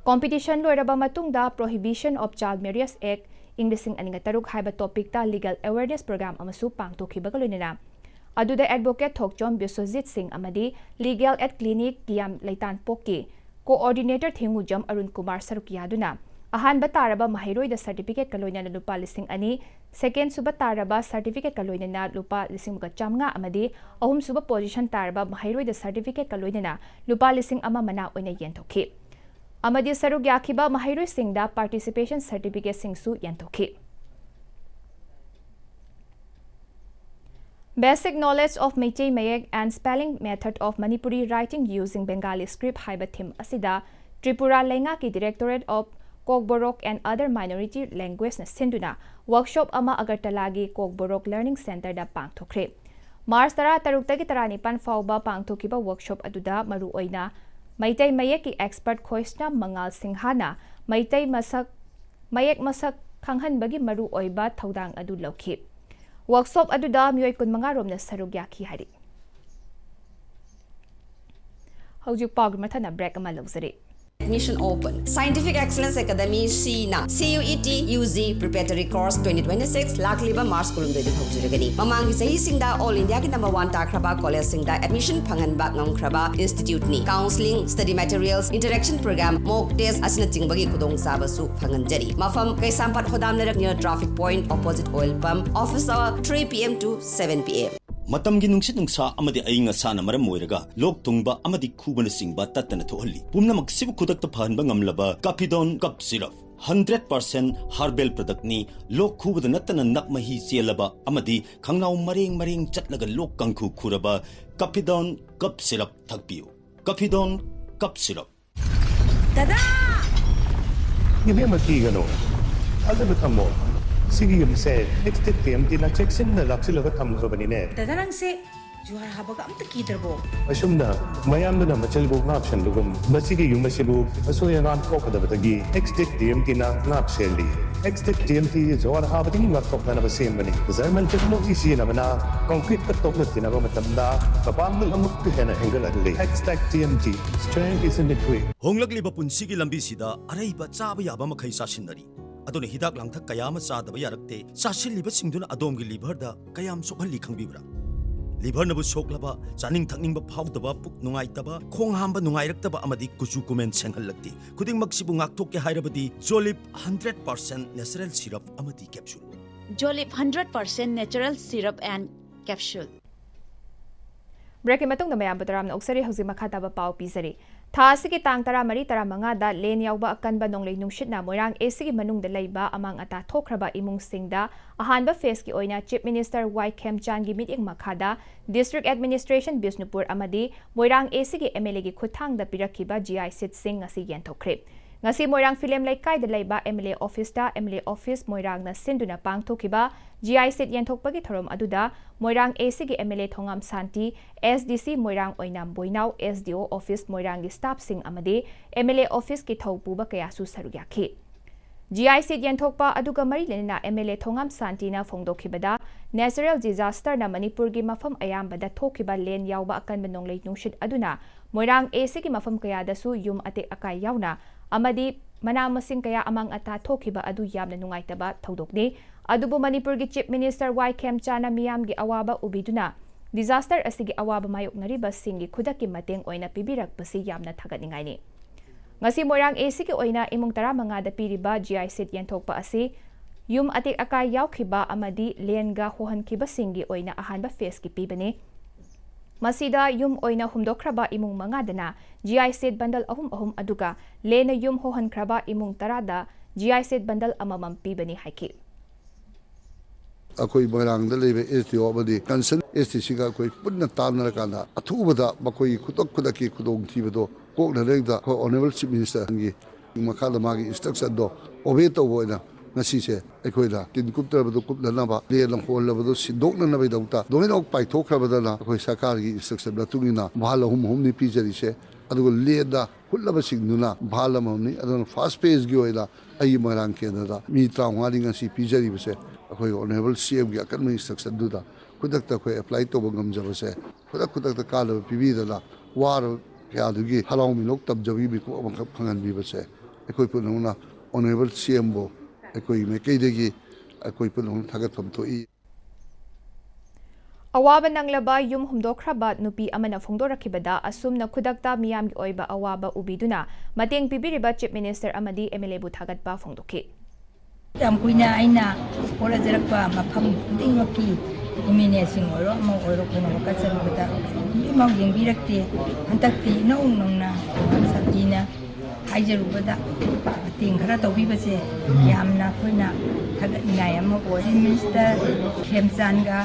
Competition ꯂꯣꯏꯔꯕ ꯃꯇꯨꯡꯗ Prohibition of Child Marriage Act ꯏꯪ ꯂꯤꯁꯤꯡ ꯑꯅꯤꯒ ꯇꯔꯨꯛ ꯍꯥꯏꯕ topic ꯇ legal awareness program ꯑꯃꯁꯨ ꯄꯥꯡꯊꯣꯛꯈꯤꯕꯒ ꯂꯣꯏꯅꯅ ꯑꯗꯨꯗ advocate ꯊꯣꯛꯆꯣꯝ ꯕꯤꯁ꯭ꯋꯖꯤꯠ ꯁꯤꯡ ꯑꯃꯗꯤ Legal Aid Clinic ꯀꯤꯌꯥꯝ ꯂꯩꯇꯥꯟꯄꯣꯛꯀꯤ coordinator ꯊꯦꯡꯉꯨꯖꯝ Arun Kumar ꯁꯔꯨꯛ ꯌꯥꯗꯨꯅ ꯑꯍꯥꯟꯕ ꯇꯥꯔꯕ ꯃꯍꯩꯔꯣꯏꯗ certificate ꯀ ꯂꯣꯏꯅꯅ ꯂꯨꯄꯥ ꯂꯤꯁꯤꯡ ꯑꯅꯤ, second ꯁꯨꯕ ꯇꯥꯔꯕ certificate ꯀ ꯂꯣꯏꯅꯅ ꯂꯨꯄꯥ ꯂꯤꯁꯤꯡ ꯑꯃꯒ ꯆꯥꯝꯃꯉꯥ ꯑꯃꯗꯤ ꯑꯍꯨꯝ ꯁꯨꯕ position ꯇꯥꯔꯕ ꯃꯍꯩꯔꯣꯏꯗ certificate ꯀ ꯂꯣꯏꯅꯅ ꯂꯨꯄꯥ ꯂꯤꯁꯤꯡ ꯑꯃ ꯃꯅꯥ ꯑꯣꯏꯅ ꯌꯦꯟꯊꯣꯛꯈꯤ꯫ ꯑꯃꯗꯤ ꯁꯔꯨꯛ ꯌꯥꯈꯤꯕ ꯃꯍꯩꯔꯣꯏꯁꯤꯡꯗ participation certificate ꯁꯤꯡꯁꯨ ꯌꯦꯟꯊꯣꯛꯈꯤ꯫ Basic Knowledge of Meitei Mayek and Spelling Method of Manipuri Writing Using Bengali Script ꯍꯥꯏꯕ theme ꯑꯁꯤꯗ ꯇ꯭ꯔꯤꯄꯨꯔꯥ ꯂꯩꯉꯥꯛꯀꯤ Directorate of Kokborok and Other Minority Language ꯅ ꯁꯤꯟꯗꯨꯅ workshop ꯑꯃ ꯑꯒꯔꯇꯂꯥꯒꯤ Kokborok Learning Centre ꯗ ꯄꯥꯡꯊꯣꯛꯈ꯭ꯔꯦ꯫ March ꯇꯔꯥꯇꯔꯨꯛꯇꯒꯤ ꯇꯔꯥꯅꯤꯄꯥꯟ ꯐꯥꯎꯕ ꯄꯥꯡꯊꯣꯛꯈꯤꯕ workshop ꯑꯗꯨꯗ ꯃꯔꯨꯑꯣꯏꯅ ꯃꯩꯇꯩ ꯃꯌꯦꯛꯀꯤ expert ꯈꯣꯏꯁꯅꯥꯝ ꯃꯉꯥꯜ ꯁꯤꯡꯍꯅ ꯃꯩꯇꯩ ꯃꯁꯛ, ꯃꯌꯦꯛ ꯃꯁꯛ ꯈꯪꯍꯟꯕꯒꯤ ꯃꯔꯨꯑꯣꯏꯕ ꯊꯧꯗꯥꯡ ꯑꯗꯨ ꯂꯧꯈꯤ꯫ Workshop ꯑꯗꯨꯗ ꯃꯤꯑꯣꯏ ꯀꯨꯟꯃꯉꯥ ꯔꯣꯝꯅ ꯁꯔꯨꯛ ꯌꯥꯈꯤ ꯍꯥꯏꯔꯤ꯫ ꯍꯧꯖꯤꯛ ꯄꯥꯎꯒꯤ ꯃꯊꯪꯗ break ꯑꯃ ꯂꯧꯖꯔꯤ꯫ Admission open. Scientific Excellence Academy ꯁꯤꯅ C U E T U G Preparatory Course twenty twenty-six ꯂꯥꯛꯂꯤꯕ March ꯀꯨꯟꯍꯨꯝꯗꯣꯏꯗꯒꯤ ꯍꯧꯖꯔꯒꯅꯤ꯫ ꯃꯃꯥꯡꯒꯤ ꯆꯍꯤꯁꯤꯡꯗ All Indiaꯒꯤ number one ꯇꯥꯈ꯭ꯔꯕ collegeꯁꯤꯡꯗ admission ꯐꯪꯍꯟꯕ ꯉꯝꯈ꯭ꯔꯕ instituteꯅꯤ꯫ Counselling, study materials, interaction program, mock test ꯑꯁꯤꯅꯆꯤꯡꯕꯒꯤ ꯈꯨꯗꯣꯡꯆꯥꯕꯁꯨ ꯐꯪꯍꯟꯖꯔꯤ꯫ ꯃꯐꯝ: ꯀꯩꯁꯥꯝꯄꯥꯠ ꯍꯣꯗꯥꯝ ꯂꯩꯔꯛ near traffic point opposite oil pump, office hour three P M to seven P M꯫ ꯃꯇꯝꯒꯤ ꯅꯨꯡꯁꯤꯠ ꯅꯨꯡꯁꯥ ꯑꯃꯗꯤ ꯑꯏꯪ ꯑꯁꯥꯅ ꯃꯔꯝ ꯑꯣꯏꯔꯒ ꯂꯣꯛ ꯊꯨꯡꯕ ꯑꯃꯗꯤ ꯈꯨꯕꯅꯆꯤꯡꯕ ꯇꯠꯇꯅ ꯊꯣꯛꯍꯜꯂꯤ꯫ ꯄꯨꯝꯅꯃꯛꯁꯤꯕꯨ ꯈꯨꯗꯛꯇ ꯐꯍꯟꯕ ꯉꯝꯂꯕ Capidone Cough Syrup, hundred percent herbal productꯅꯤ꯫ ꯂꯣꯛ ꯈꯨꯕꯗ ꯅꯠꯇꯅ ꯅꯞ ꯃꯍꯤ ꯆꯦꯜꯂꯕ ꯑꯃꯗꯤ ꯈꯪꯅꯥꯎ ꯃꯔꯦꯡ ꯃꯔꯦꯡ ꯆꯠꯂꯒ ꯂꯣꯛ ꯀꯥꯡꯈꯨ ꯈꯨꯔꯕ Capidone Cough Syrup ꯊꯛꯄꯤꯌꯨ꯫ Capidone Cough Syrup꯫ ꯗꯗꯥ! ꯏꯕꯦꯝꯃ, ꯀꯤꯒꯅꯨ꯫ ꯊꯥꯖꯕ ꯊꯝꯃꯣ꯫ ꯁꯤꯒꯤ ꯌꯨꯝꯁꯦ Extech T M Tꯅ ꯆꯦꯛꯁꯤꯟꯅ ꯂꯥꯛꯁꯤꯜꯂꯒ ꯊꯝꯈ꯭ꯔꯕꯅꯤꯅꯦ꯫ ꯗꯗꯥ, ꯅꯪꯁꯦ ꯖꯨꯍꯥꯔ ꯍꯥꯕꯒ ꯑꯝꯇ ꯀꯤꯗ꯭ꯔꯕꯣ? ꯑꯁꯨꯝꯅ ꯃꯌꯥꯝꯗꯨꯅ ꯃꯆꯜꯕꯨ ꯉꯥꯛ ꯁꯦꯟꯕꯒꯨꯝ, ꯃꯁꯤꯒꯤ ꯌꯨꯝ ꯑꯁꯤꯕꯨ ꯑꯁꯣꯏ ꯑꯉꯥꯝ ꯊꯣꯛꯀꯗꯕꯗꯒꯤ Extech T M Tꯅ ꯉꯥꯛ ꯁꯦꯜꯂꯤ꯫ Extech T M T ꯖꯨꯍꯥꯔ ꯍꯥꯕꯗꯒꯤ ꯉꯥꯛꯊꯣꯛꯅꯅꯕ ꯁꯦꯝꯕꯅꯤ꯫ German technology ꯁꯤꯖꯤꯟꯅꯕꯅ concreteꯀ ꯇꯣꯛꯅ ꯇꯤꯟꯅꯕ ꯃꯇꯝꯗ ꯃꯄꯥꯡꯒꯜ ꯑꯃꯨꯛꯀ ꯍꯦꯟꯅ ꯍꯦꯟꯒꯠꯍꯜꯂꯤ꯫ Extech T M T, strength is in the grit꯫ ꯍꯣꯡꯂꯛꯂꯤꯕ ꯄꯨꯟꯁꯤꯒꯤ ꯂꯝꯕꯤꯁꯤꯗ ꯑꯔꯩꯕ ꯆꯥꯕ ꯌꯥꯕ ꯃꯈꯩ ꯆꯥꯁꯤꯟꯅꯔꯤ꯫ ꯑꯗꯨꯅ ꯍꯤꯗꯥꯛ ꯂꯥꯡꯊꯛ ꯀꯌꯥ ꯑꯃ ꯆꯥꯗꯕ ꯌꯥꯔꯛꯇꯦ꯫ ꯆꯥꯁꯤꯜꯂꯤꯕꯁꯤꯡꯗꯨꯅ ꯑꯗꯣꯝꯒꯤ liverꯗ ꯀꯌꯥꯝ ꯁꯣꯛꯍꯜꯂꯤ ꯈꯪꯕꯤꯕ꯭ꯔꯥ? Liverꯅꯕꯨ ꯁꯣꯛꯂꯕ, ꯆꯥꯅꯤꯡ ꯊꯛꯅꯤꯡꯕ ꯐꯥꯎꯗꯕ, ꯄꯨꯛ ꯅꯨꯡꯉꯥꯏꯇꯕ, ꯈꯣꯡ ꯍꯥꯝꯕ ꯅꯨꯡꯉꯥꯏꯔꯛꯇꯕ ꯑꯃꯗꯤ ꯀꯨꯆꯨ ꯀꯨꯃꯦꯟ ꯁꯦꯡꯍꯜꯂꯛꯇꯦ꯫ ꯈꯨꯗꯤꯡꯃꯛꯁꯤꯕꯨ ꯉꯥꯛꯊꯣꯛꯀꯦ ꯍꯥꯏꯔꯕꯗꯤ Jolib hundred percent natural syrup ꯑꯃꯗꯤ capsule꯫ Jolib hundred percent natural syrup and capsule. Breakꯀꯤ ꯃꯇꯨꯡꯗ ꯃꯌꯥꯝꯕꯨ ꯇꯔꯥꯝꯅ ꯑꯣꯛꯆꯔꯤ꯫ ꯍꯧꯖꯤꯛ ꯃꯈꯥ ꯇꯥꯕ ꯄꯥꯎ ꯄꯤꯖꯔꯤ꯫ ꯊꯥ ꯑꯁꯤꯒꯤ ꯇꯥꯡ ꯇꯔꯥꯃꯔꯤ, ꯇꯔꯥꯃꯉꯥꯗ ꯂꯦꯟ ꯌꯥꯎꯕ ꯑꯀꯟꯕ ꯅꯣꯡꯂꯩ ꯅꯨꯡꯁꯤꯠꯅ ꯃꯣꯏꯔꯥꯡ ACꯒꯤ ꯃꯅꯨꯡꯗ ꯂꯩꯕ ꯑꯃꯥꯡ ꯑꯇꯥ ꯊꯣꯛꯈ꯭ꯔꯕ ꯏꯃꯨꯡꯁꯤꯡꯗ ꯑꯍꯥꯟꯕ phaseꯀꯤ ꯑꯣꯏꯅ Chief Minister Y ꯈꯦꯝꯆꯥꯟꯒꯤ ꯃꯤꯠꯌꯦꯡ ꯃꯈꯥꯗ District Administration ꯕꯤꯁꯅꯨꯄꯨꯔ ꯑꯃꯗꯤ ꯃꯣꯏꯔꯥꯡ ACꯒꯤ MLAꯒꯤ ꯈꯨꯠꯊꯥꯡꯗ ꯄꯤꯔꯛꯈꯤꯕ GI sheetꯁꯤꯡ ꯉꯁꯤ ꯌꯦꯟꯊꯣꯛꯈ꯭ꯔꯦ꯫ ꯉꯁꯤ ꯃꯣꯏꯔꯥꯡ ꯐꯤꯂꯦꯝ ꯂꯩꯀꯥꯏꯗ ꯂꯩꯕ MLA officeꯇ MLA office ꯃꯣꯏꯔꯥꯡꯅ ꯁꯤꯟꯗꯨꯅ ꯄꯥꯡꯊꯣꯛꯈꯤꯕ GI sheet ꯌꯦꯟꯊꯣꯛꯄꯒꯤ ꯊꯧꯔꯝ ꯑꯗꯨꯗ ꯃꯣꯏꯔꯥꯡ ACꯒꯤ MLA ꯊꯣꯉꯥꯝ ꯁꯥꯟꯇꯤ, SDC ꯃꯣꯏꯔꯥꯡ ꯑꯣꯏꯅꯥꯝ ꯕꯣꯏꯅꯥꯎ, SDO office ꯃꯣꯏꯔꯥꯡꯒꯤ staffꯁꯤꯡ ꯑꯃꯗꯤ MLA officeꯀꯤ ꯊꯧ ꯄꯨꯕ ꯀꯌꯥꯁꯨ ꯁꯔꯨꯛ ꯌꯥꯈꯤ꯫ ꯖꯤ ꯑꯥꯏ ꯁꯤꯠ ꯌꯦꯟꯊꯣꯛꯄ ꯑꯗꯨꯒ ꯃꯔꯤ ꯂꯩꯅꯅ ꯑꯦꯝ ꯑꯦꯜ ꯑꯦ ꯊꯣꯉꯥꯝ ꯁꯥꯟꯇꯤꯅ ꯐꯣꯡꯗꯣꯛꯈꯤꯕꯗ, natural disasterꯅ ꯃꯅꯤꯄꯨꯔꯒꯤ ꯃꯐꯝ ꯑꯌꯥꯝꯕꯗ ꯊꯣꯛꯈꯤꯕ ꯂꯦꯟ ꯌꯥꯎꯕ ꯑꯀꯟꯕ ꯅꯣꯡꯂꯩ ꯅꯨꯡꯁꯤꯠ ꯑꯗꯨꯅ ꯃꯣꯏꯔꯥꯡ ꯑꯦ ꯁꯤꯒꯤ ꯃꯐꯝ ꯀꯌꯥꯗꯁꯨ ꯌꯨꯝ ꯑꯇꯦꯛ ꯑꯀꯥꯏ ꯌꯥꯎꯅ ꯑꯃꯗꯤ ꯃꯅꯥ ꯃꯁꯤꯡ ꯀꯌꯥ ꯑꯃꯥꯡ ꯑꯇꯥ ꯊꯣꯛꯈꯤꯕ ꯑꯗꯨ ꯌꯥꯝꯅ ꯅꯨꯡꯉꯥꯏꯇꯕ ꯊꯧꯗꯣꯛꯅꯤ꯫ ꯑꯗꯨꯕꯨ ꯃꯅꯤꯄꯨꯔꯒꯤ Chief Minister ꯋꯥꯏ ꯈꯦꯝꯆꯥꯟꯅ ꯃꯤꯌꯥꯝꯒꯤ ꯑꯋꯥꯕ ꯎꯕꯤꯗꯨꯅ disaster ꯑꯁꯤꯒꯤ ꯑꯋꯥꯕ ꯃꯥꯌꯣꯛꯅꯔꯤꯕꯁꯤꯡꯒꯤ ꯈꯨꯗꯛꯀꯤ ꯃꯇꯦꯡ ꯑꯣꯏꯅ ꯄꯤꯕꯤꯔꯛꯄꯁꯤ ꯌꯥꯝꯅ ꯊꯥꯒꯠꯅꯤꯡꯉꯥꯏꯅꯤ꯫ ꯉꯁꯤ ꯃꯣꯏꯔꯥꯡ ꯑꯦ ꯁꯤꯒꯤ ꯑꯣꯏꯅ ꯏꯃꯨꯡ ꯇꯔꯥꯃꯉꯥꯗ ꯄꯤꯔꯤꯕ ꯖꯤ ꯑꯥꯏ ꯁꯤꯠ ꯌꯦꯟꯊꯣꯛꯄ ꯑꯁꯤ ꯌꯨꯝ ꯑꯇꯦꯛ ꯑꯀꯥꯏ ꯌꯥꯎꯈꯤꯕ ꯑꯃꯗꯤ ꯂꯦꯟꯒ ꯍꯣꯍꯟꯈꯤꯕꯁꯤꯡꯒꯤ ꯑꯣꯏꯅ ꯑꯍꯥꯟꯕ phaseꯀꯤ ꯄꯤꯕꯅꯤ꯫ ꯃꯁꯤꯗ ꯌꯨꯝ ꯑꯣꯏꯅ ꯍꯨꯝꯗꯣꯛꯈ꯭ꯔꯕ ꯏꯃꯨꯡ ꯃꯉꯥꯗꯅ ꯖꯤ ꯑꯥꯏ ꯁꯤꯠ bundle ꯑꯍꯨꯝ ꯑꯍꯨꯝ, ꯑꯗꯨꯒ ꯂꯦꯟꯅ ꯌꯨꯝ ꯍꯣꯍꯟꯈ꯭ꯔꯕ ꯏꯃꯨꯡ ꯇꯔꯥꯗ ꯖꯤ ꯑꯥꯏ ꯁꯤꯠ bundle ꯑꯃꯃꯝ ꯄꯤꯕꯅꯤ ꯍꯥꯏꯈꯤ꯫ ꯑꯩꯈꯣꯏ ꯃꯣꯏꯔꯥꯡꯗ ꯂꯩꯕ ꯑꯦꯁ ꯗꯤ ꯑꯣ ꯑꯃꯗꯤ concern ꯑꯦꯁ ꯗꯤ ꯁꯤꯒ ꯑꯩꯈꯣꯏ ꯄꯨꯟꯅ ꯇꯥꯟꯅꯔꯀꯥꯟꯗ, ꯑꯊꯨꯕꯗ ꯃꯈꯣꯏꯒꯤ ꯈꯨꯗꯛ ꯈꯨꯗꯛꯀꯤ ꯈꯨꯗꯣꯡꯊꯤꯕꯗꯣ ꯀꯣꯛꯅꯅꯕꯒꯤꯗꯃꯛꯇ ꯑꯩꯈꯣꯏ Honourable Chief Ministerꯒꯤ ꯃꯈꯥꯗ ꯃꯥꯒꯤ instructionꯗꯣ obey ꯇꯧꯕ ꯑꯣꯏꯅ ꯉꯁꯤꯁꯦ ꯑꯩꯈꯣꯏꯅ ꯇꯤꯟ ꯀꯨꯞꯇ꯭ꯔꯕꯗꯨ ꯀꯨꯞꯅꯅꯕ, ꯂꯦꯟꯅ ꯍꯣꯜꯂꯕꯗꯨ ꯁꯤꯟꯗꯣꯛꯅꯅꯕꯒꯤꯗꯃꯛꯇ ꯂꯣꯏꯅꯃꯛ ꯄꯥꯏꯊꯣꯛꯈ꯭ꯔꯕꯗꯅ ꯑꯩꯈꯣꯏ ꯁꯔꯀꯥꯔꯒꯤ instruction ꯃꯇꯨꯡ ꯏꯟꯅ ꯚꯥꯜ ꯑꯍꯨꯝ ꯑꯍꯨꯝꯅꯤ ꯄꯤꯖꯔꯤꯁꯦ꯫ ꯑꯗꯨꯒ ꯂꯦꯟꯅ ꯍꯨꯠꯂꯕꯁꯤꯡꯗꯨꯅ ꯚꯥꯜ ꯑꯃꯃꯝꯅꯤ꯫ ꯑꯗꯨꯅ first phaseꯒꯤ ꯑꯣꯏꯅ ꯑꯩꯒꯤ ꯃꯣꯏꯔꯥꯡ ꯀꯦꯟꯗ꯭ꯔꯗ ꯃꯤ ꯇꯔꯥꯃꯉꯥꯅꯤ ꯉꯁꯤ ꯄꯤꯖꯔꯤꯕꯁꯦ꯫ ꯑꯩꯈꯣꯏꯒꯤ Honourable ꯁꯤ ꯑꯦꯝꯒꯤ ꯑꯀꯟꯕ instructionꯗꯨꯗ ꯈꯨꯗꯛꯇ ꯑꯩꯈꯣꯏ apply ꯇꯧꯕ ꯉꯝꯖꯕꯁꯦ, ꯈꯨꯗꯛ ꯈꯨꯗꯛꯇ ꯀꯥꯟꯅꯕ ꯄꯤꯕꯤꯗꯅ ꯋꯥꯔꯕ ꯀꯌꯥꯗꯨꯒꯤ ꯍꯔꯥꯎ ꯃꯤꯅꯣꯛ ꯇꯝꯖꯕꯒꯤ ꯃꯤꯀꯨꯞ ꯑꯃꯈꯛ ꯐꯪꯍꯟꯕꯤꯕꯁꯦ ꯑꯩꯈꯣꯏ ꯄꯨꯝꯅꯃꯛꯅ Honourable ꯁꯤ ꯑꯦꯝꯕꯨ ꯑꯩꯈꯣꯏ ꯃꯥꯏꯀꯩꯗꯒꯤ ꯑꯩꯈꯣꯏ ꯄꯨꯝꯅꯃꯛꯅ ꯊꯥꯒꯠꯐꯝ ꯊꯣꯛꯏ꯫ ꯑꯋꯥꯕ ꯅꯪꯂꯕ ꯌꯨꯝ ꯍꯨꯝꯗꯣꯛꯈ꯭ꯔꯕ ꯅꯨꯄꯤ ꯑꯃꯅ ꯐꯣꯡꯗꯣꯔꯛꯈꯤꯕꯗ, ꯑꯁꯨꯝꯅ ꯈꯨꯗꯛꯇ ꯃꯤꯌꯥꯝꯒꯤ ꯑꯣꯏꯕ ꯑꯋꯥꯕ ꯎꯕꯤꯗꯨꯅ ꯃꯇꯦꯡ ꯄꯤꯕꯤꯔꯤꯕ Chief Minister ꯑꯃꯗꯤ ꯑꯦꯝ ꯑꯦꯜ ꯑꯦꯕꯨ ꯊꯥꯒꯠꯄ ꯐꯣꯡꯗꯣꯛꯈꯤ꯫ ꯌꯥꯝ ꯀꯨꯏꯅ ꯑꯩꯅ ꯍꯣꯠꯅꯖꯔꯛꯄ ꯃꯐꯝ ꯈꯨꯗꯤꯡꯃꯛꯀꯤ ꯑꯦꯝ ꯑꯦꯜ ꯑꯦꯁꯤꯡ ꯑꯣꯏꯔꯣ, ꯑꯃ ꯑꯣꯏꯔꯣ, ꯑꯩꯈꯣꯏꯅ ꯋꯥꯀꯠ ꯆꯠꯂꯨꯕꯗ ꯀꯔꯤꯒꯨꯝꯕ ꯑꯃ ꯌꯦꯡꯕꯤꯔꯛꯇꯦ꯫ ꯍꯟꯗꯛꯇꯤ ꯏꯅꯧ ꯅꯧꯅ ꯁꯥꯟꯇꯤꯅ ꯍꯥꯏꯖꯔꯨꯕꯗ ꯃꯇꯦꯡ ꯈꯔ ꯇꯧꯕꯤꯕꯁꯦ ꯌꯥꯝꯅ ꯑꯩꯈꯣꯏꯅ ꯊꯥꯒꯠꯅꯤꯡꯉꯥꯏ ꯑꯃ ꯑꯣꯏ꯫ ꯆꯤꯐ ꯃꯤꯅꯤꯁꯇꯔ ꯈꯦꯝꯆꯥꯟꯒ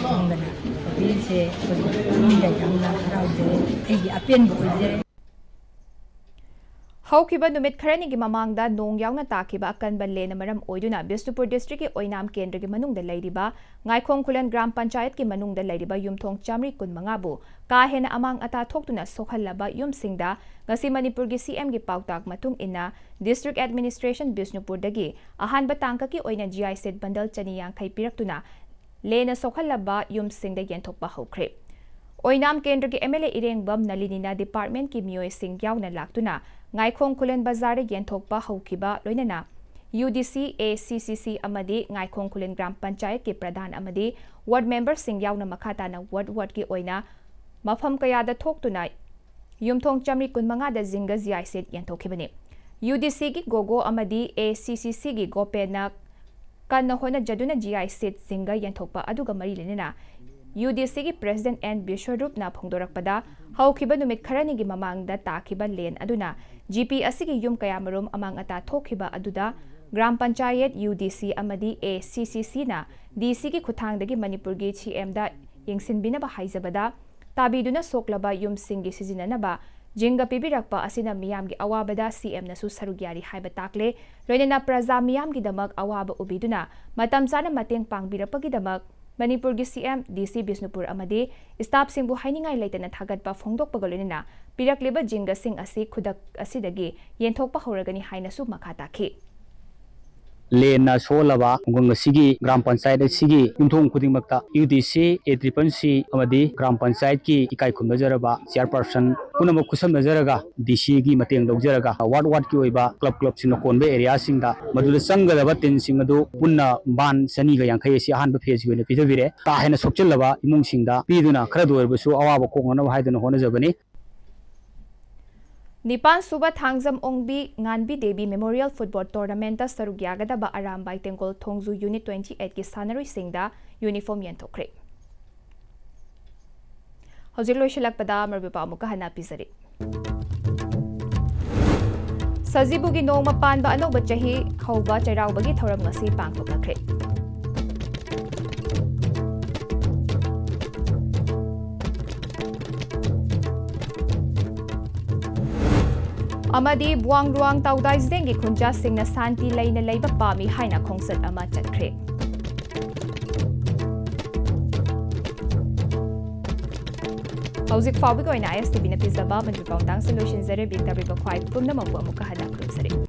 ꯐꯣꯡꯗꯅ ꯇꯧꯕꯤꯔꯤꯁꯦ ꯑꯩꯈꯣꯏ ꯄꯨꯛꯅꯤꯡꯗ ꯌꯥꯝꯅ ꯍꯔꯥꯎꯖꯩ꯫ ꯑꯩꯒꯤ ꯑꯄꯦꯟꯕ ꯑꯣꯏꯖꯔꯦ꯫ ꯍꯧꯈꯤꯕ ꯅꯨꯃꯤꯠ ꯈꯔꯅꯤꯒꯤ ꯃꯃꯥꯡꯗ ꯅꯣꯡ ꯌꯥꯎꯅ ꯇꯥꯈꯤꯕ ꯑꯀꯟꯕ ꯂꯦꯟꯅ ꯃꯔꯝ ꯑꯣꯏꯗꯨꯅ ꯕꯤꯁꯅꯨꯄꯨꯔ ꯗꯤꯁꯇ꯭ꯔꯤꯛꯀꯤ ꯑꯣꯏꯅꯥꯝ ꯀꯦꯟꯗ꯭ꯔꯒꯤ ꯃꯅꯨꯡꯗ ꯂꯩꯔꯤꯕ ꯉꯥꯏꯈꯣꯡ ꯈꯨꯂꯦꯟ ꯒ꯭ꯔꯥꯝ ꯄꯟꯆꯥꯌꯠꯀꯤ ꯃꯅꯨꯡꯗ ꯂꯩꯔꯤꯕ ꯌꯨꯝꯊꯣꯡ ꯆꯥꯃꯔꯤ ꯀꯨꯟꯃꯉꯥꯕꯨ ꯀꯥ ꯍꯦꯟꯅ ꯑꯃꯥꯡ ꯑꯇꯥ ꯊꯣꯛꯇꯨꯅ ꯁꯣꯛꯍꯜꯂꯕ ꯌꯨꯝꯁꯤꯡꯗ ꯉꯁꯤ ꯃꯅꯤꯄꯨꯔꯒꯤ ꯁꯤ ꯑꯦꯝꯒꯤ ꯄꯥꯎꯇꯥꯛ ꯃꯇꯨꯡ ꯏꯟꯅ ꯗꯤꯁꯇ꯭ꯔꯤꯛ ꯑꯦꯗꯃꯤꯅꯤꯁꯇ꯭ꯔꯦꯁꯟ ꯕꯤꯁꯅꯨꯄꯨꯔꯗꯒꯤ ꯑꯍꯥꯟꯕ ꯇꯥꯡꯀꯛꯀꯤ ꯑꯣꯏꯅ ꯖꯤ ꯑꯥꯏ ꯁꯦꯠ ꯕꯟꯗꯜ ꯆꯅꯤ ꯌꯥꯡꯈꯩ ꯄꯤꯔꯛꯇꯨꯅ ꯂꯦꯟꯅ ꯁꯣꯛꯍꯜꯂꯕ ꯌꯨꯝꯁꯤꯡꯗ ꯌꯦꯟꯊꯣꯛꯄ ꯍꯧꯈ꯭ꯔꯦ꯫ ꯑꯣꯏꯅꯥꯝ ꯀꯦꯟꯗ꯭ꯔꯒꯤ ꯑꯦꯝ ꯑꯦꯜ ꯑꯦ ꯏꯔꯦꯡꯕꯝ ꯅꯂꯤꯅꯤꯅ ꯗꯤꯄꯥꯔꯠꯃꯦꯟꯠꯀꯤ ꯃꯤꯑꯣꯏꯁꯤꯡ ꯌꯥꯎꯅ ꯂꯥꯛꯇꯨꯅ ꯉꯥꯏꯈꯣꯡ ꯈꯨꯂꯦꯟ ꯕꯖꯥꯔꯗ ꯌꯦꯟꯊꯣꯛꯄ ꯍꯧꯈꯤꯕ ꯂꯣꯏꯅꯅ ꯌꯨ ꯗꯤ ꯁꯤ, ꯑꯦ ꯁꯤ ꯁꯤ ꯁꯤ ꯑꯃꯗꯤ ꯉꯥꯏꯈꯣꯡ ꯈꯨꯂꯦꯟ ꯒ꯭ꯔꯥꯝ ꯄꯟꯆꯥꯌꯠꯀꯤ ꯄ꯭ꯔꯙꯥꯟ ꯑꯃꯗꯤ ꯋꯥꯔꯗ ꯃꯦꯝꯕꯔꯁꯤꯡ ꯌꯥꯎꯅ ꯃꯈꯥ ꯇꯥꯅ ꯋꯥꯔꯗ ꯋꯥꯔꯗꯀꯤ ꯑꯣꯏꯅ ꯃꯐꯝ ꯀꯌꯥꯗ ꯊꯣꯛꯇꯨꯅ ꯌꯨꯝꯊꯣꯡ ꯆꯥꯃꯔꯤ ꯀꯨꯟꯃꯉꯥꯗ ꯖꯤꯡꯒ ꯖꯤ ꯑꯥꯏ ꯁꯦꯠ ꯌꯦꯟꯊꯣꯛꯈꯤꯕꯅꯤ꯫ ꯌꯨ ꯗꯤ ꯁꯤꯒꯤ ꯒꯣꯒꯣ ꯑꯃꯗꯤ ꯑꯦ ꯁꯤ ꯁꯤ ꯁꯤꯒꯤ ꯒꯣꯄꯦꯟꯅ ꯀꯟꯅ ꯍꯣꯠꯅꯖꯗꯨꯅ ꯖꯤ ꯑꯥꯏ ꯁꯦꯠ ꯖꯤꯡꯒ ꯌꯦꯟꯊꯣꯛꯄ ꯑꯗꯨꯒ ꯃꯔꯤ ꯂꯩꯅꯅ ꯌꯨ ꯗꯤ ꯁꯤꯒꯤ ꯄ꯭ꯔꯦꯁꯤꯗꯦꯟꯠ ꯑꯦꯟ ꯕꯤꯁ꯭ꯋꯔꯨꯞꯅ ꯐꯣꯡꯗꯣꯔꯛꯄꯗ, ꯍꯧꯈꯤꯕ ꯅꯨꯃꯤꯠ ꯈꯔꯅꯤꯒꯤ ꯃꯃꯥꯡꯗ ꯇꯥꯈꯤꯕ ꯂꯦꯟ ꯑꯗꯨꯅ ꯖꯤ ꯄꯤ ꯑꯁꯤꯒꯤ ꯌꯨꯝ ꯀꯌꯥꯃꯔꯨꯝ ꯑꯃꯥꯡ ꯑꯇꯥ ꯊꯣꯛꯈꯤꯕ ꯑꯗꯨꯗ ꯒ꯭ꯔꯥꯝ ꯄꯟꯆꯥꯌꯠ, ꯌꯨ ꯗꯤ ꯁꯤ ꯑꯃꯗꯤ ꯑꯦ ꯁꯤ ꯁꯤ ꯁꯤꯅ ꯗꯤ ꯁꯤꯒꯤ ꯈꯨꯠꯊꯥꯡꯗꯒꯤ ꯃꯅꯤꯄꯨꯔꯒꯤ ꯁꯤ ꯑꯦꯝꯗ ꯌꯦꯡꯁꯤꯟꯕꯤꯅꯕ ꯍꯥꯏꯖꯕꯗ, ꯇꯥꯕꯤꯗꯨꯅ ꯁꯣꯛꯂꯕ ꯌꯨꯝꯁꯤꯡꯒꯤ ꯁꯤꯖꯤꯟꯅꯅꯕ ꯖꯤꯡꯒ ꯄꯤꯕꯤꯔꯛꯄ ꯑꯁꯤꯅ ꯃꯤꯌꯥꯝꯒꯤ ꯑꯋꯥꯕꯗ ꯁꯤ ꯑꯦꯝꯅꯁꯨ ꯁꯔꯨꯛ ꯌꯥꯔꯤ ꯍꯥꯏꯕ ꯇꯥꯛꯂꯦ꯫ ꯂꯣꯏꯅꯅ ꯄ꯭ꯔꯖꯥ ꯃꯤꯌꯥꯝꯒꯤꯗꯃꯛ ꯑꯋꯥꯕ ꯎꯕꯤꯗꯨꯅ ꯃꯇꯝ ꯆꯥꯅ ꯃꯇꯦꯡ ꯄꯥꯡꯕꯤꯔꯛꯄꯒꯤꯗꯃꯛ ꯃꯅꯤꯄꯨꯔꯒꯤ ꯁꯤ ꯑꯦꯝ, ꯗꯤ ꯁꯤ ꯕꯤꯁꯅꯨꯄꯨꯔ ꯑꯃꯗꯤ staff ꯁꯤꯡꯕꯨ ꯍꯥꯏꯅꯤꯡꯉꯥꯏ ꯂꯩꯇꯅ ꯊꯥꯒꯠꯄ ꯐꯣꯡꯗꯣꯛꯄꯒ ꯂꯣꯏꯅꯅ ꯄꯤꯔꯛꯂꯤꯕ ꯖꯤꯡꯒꯁꯤꯡ ꯑꯁꯤ ꯈꯨꯗꯛ ꯑꯁꯤꯗꯒꯤ ꯌꯦꯟꯊꯣꯛꯄ ꯍꯧꯔꯒꯅꯤ ꯍꯥꯏꯅꯁꯨ ꯃꯈꯥ ꯇꯥꯈꯤ꯫ ꯂꯦꯟꯅ ꯁꯣꯛꯍꯜꯂꯕ ꯈꯨꯡꯒꯪ ꯑꯁꯤꯒꯤ ꯒ꯭ꯔꯥꯝ ꯄꯟꯆꯥꯌꯠ ꯑꯁꯤꯒꯤ ꯌꯨꯝꯊꯣꯡ ꯈꯨꯗꯤꯡꯃꯛꯇ ꯌꯨ ꯗꯤ ꯁꯤ, ꯑꯦ ꯇ꯭ꯔꯤꯄꯜ ꯁꯤ ꯑꯃꯗꯤ ꯒ꯭ꯔꯥꯝ ꯄꯟꯆꯥꯌꯠꯀꯤ ꯏꯀꯥꯏ ꯈꯨꯝꯅꯖꯔꯕ ꯆꯤꯌꯔꯄꯔꯁꯟ ꯄꯨꯝꯅꯃꯛ ꯈꯨꯠꯁꯝꯅꯖꯔꯒ ꯗꯤ ꯁꯤꯒꯤ ꯃꯇꯦꯡ ꯂꯧꯖꯔꯒ ꯋꯥꯔꯗ ꯋꯥꯔꯗꯀꯤ ꯑꯣꯏꯕ ꯀ꯭ꯂꯕ ꯀ꯭ꯂꯕꯁꯤꯡꯅ ꯀꯣꯟꯕ ꯑꯦꯔꯤꯌꯥꯁꯤꯡꯗ ꯃꯗꯨꯗ ꯆꯪꯒꯗꯕ ꯇꯤꯟꯁꯤꯡ ꯑꯗꯨ ꯄꯨꯟꯅ ꯕꯥꯟ ꯆꯅꯤꯒ ꯌꯥꯡꯈꯩ ꯑꯁꯤ ꯑꯍꯥꯟꯕ ꯐꯦꯖꯀꯤ ꯑꯣꯏꯅ ꯄꯤꯊꯕꯤꯔꯦ꯫ ꯀꯥ ꯍꯦꯟꯅ ꯁꯣꯛꯆꯤꯜꯂꯕ ꯏꯃꯨꯡꯁꯤꯡꯗ ꯄꯤꯗꯨꯅ ꯈꯔꯗ ꯑꯣꯏꯔꯕꯁꯨ ꯑꯋꯥꯕ ꯀꯣꯛꯅꯅꯕ ꯍꯥꯏꯗꯨꯅ ꯍꯣꯠꯅꯖꯕꯅꯤ꯫ ꯅꯤꯄꯥꯟ ꯁꯨꯕ ꯊꯥꯡꯖꯝ ꯑꯣꯡꯕꯤ ꯉꯥꯟꯕꯤ ꯗꯦꯕꯤ ꯃꯦꯃꯣꯔꯤꯌꯦꯜ ꯐꯨꯠꯕꯣꯜ ꯇꯣꯔꯅꯥꯃꯦꯟꯠꯇ ꯁꯔꯨꯛ ꯌꯥꯒꯗꯕ ꯑꯔꯥꯝꯕꯥꯏ ꯇꯦꯡꯒꯣꯜ ꯊꯣꯡꯖꯨ ꯌꯨꯅꯤꯠ ꯇ꯭ꯋꯦꯟꯇꯤ ꯑꯩꯠꯀꯤ ꯁꯥꯟꯅꯔꯣꯏꯁꯤꯡꯗ ꯌꯨꯅꯤꯐꯣꯔꯝ ꯌꯦꯟꯊꯣꯛꯈ꯭ꯔꯦ꯫ ꯍꯧꯖꯤꯛ ꯂꯣꯏꯁꯤꯜꯂꯛꯄꯗ ꯃꯔꯨꯞ ꯄꯥꯎ ꯑꯃꯨꯛꯀ ꯍꯟꯅ ꯄꯤꯖꯔꯤ꯫ ꯁꯖꯤꯕꯨꯒꯤ ꯅꯣꯡꯃ ꯄꯥꯟꯕ ꯑꯅꯧꯕ ꯆꯍꯤ ꯍꯧꯕ ꯆꯩꯔꯥꯎꯕꯒꯤ ꯊꯧꯔꯝ ꯉꯁꯤ ꯄꯥꯡꯊꯣꯛꯅꯈ꯭ꯔꯦ꯫ ꯑꯃꯗꯤ ꯕꯨꯋꯥꯡ ꯔꯨꯋꯥꯡ ꯇꯥꯎꯗꯥꯏꯖꯦꯡꯒꯤ ꯈꯨꯟꯖꯥꯁꯤꯡꯅ ꯁꯥꯟꯇꯤ ꯂꯩꯅ ꯂꯩꯕ ꯄꯥꯝꯃꯤ ꯍꯥꯏꯅ ꯈꯣꯡꯆꯠ ꯑꯃ ꯆꯠꯈ꯭ꯔꯦ꯫ ꯍꯧꯖꯤꯛ ꯐꯥꯎꯕꯒꯤ ꯑꯣꯏꯅ ISTVꯅ ꯄꯤꯖꯕ ꯃꯅꯤꯄꯨꯔ ꯄꯥꯎꯇꯥꯛꯁꯤꯡ ꯂꯣꯏꯁꯤꯟꯖꯔꯦ꯫ ꯕꯤꯛꯇꯧꯔꯤꯕ ꯈ꯭ꯋꯥꯏ ꯄꯨꯝꯅꯃꯛꯄꯨ ꯑꯃꯨꯛꯀ ꯍꯟꯅ ꯈꯨꯔꯨꯝꯖꯔꯤ꯫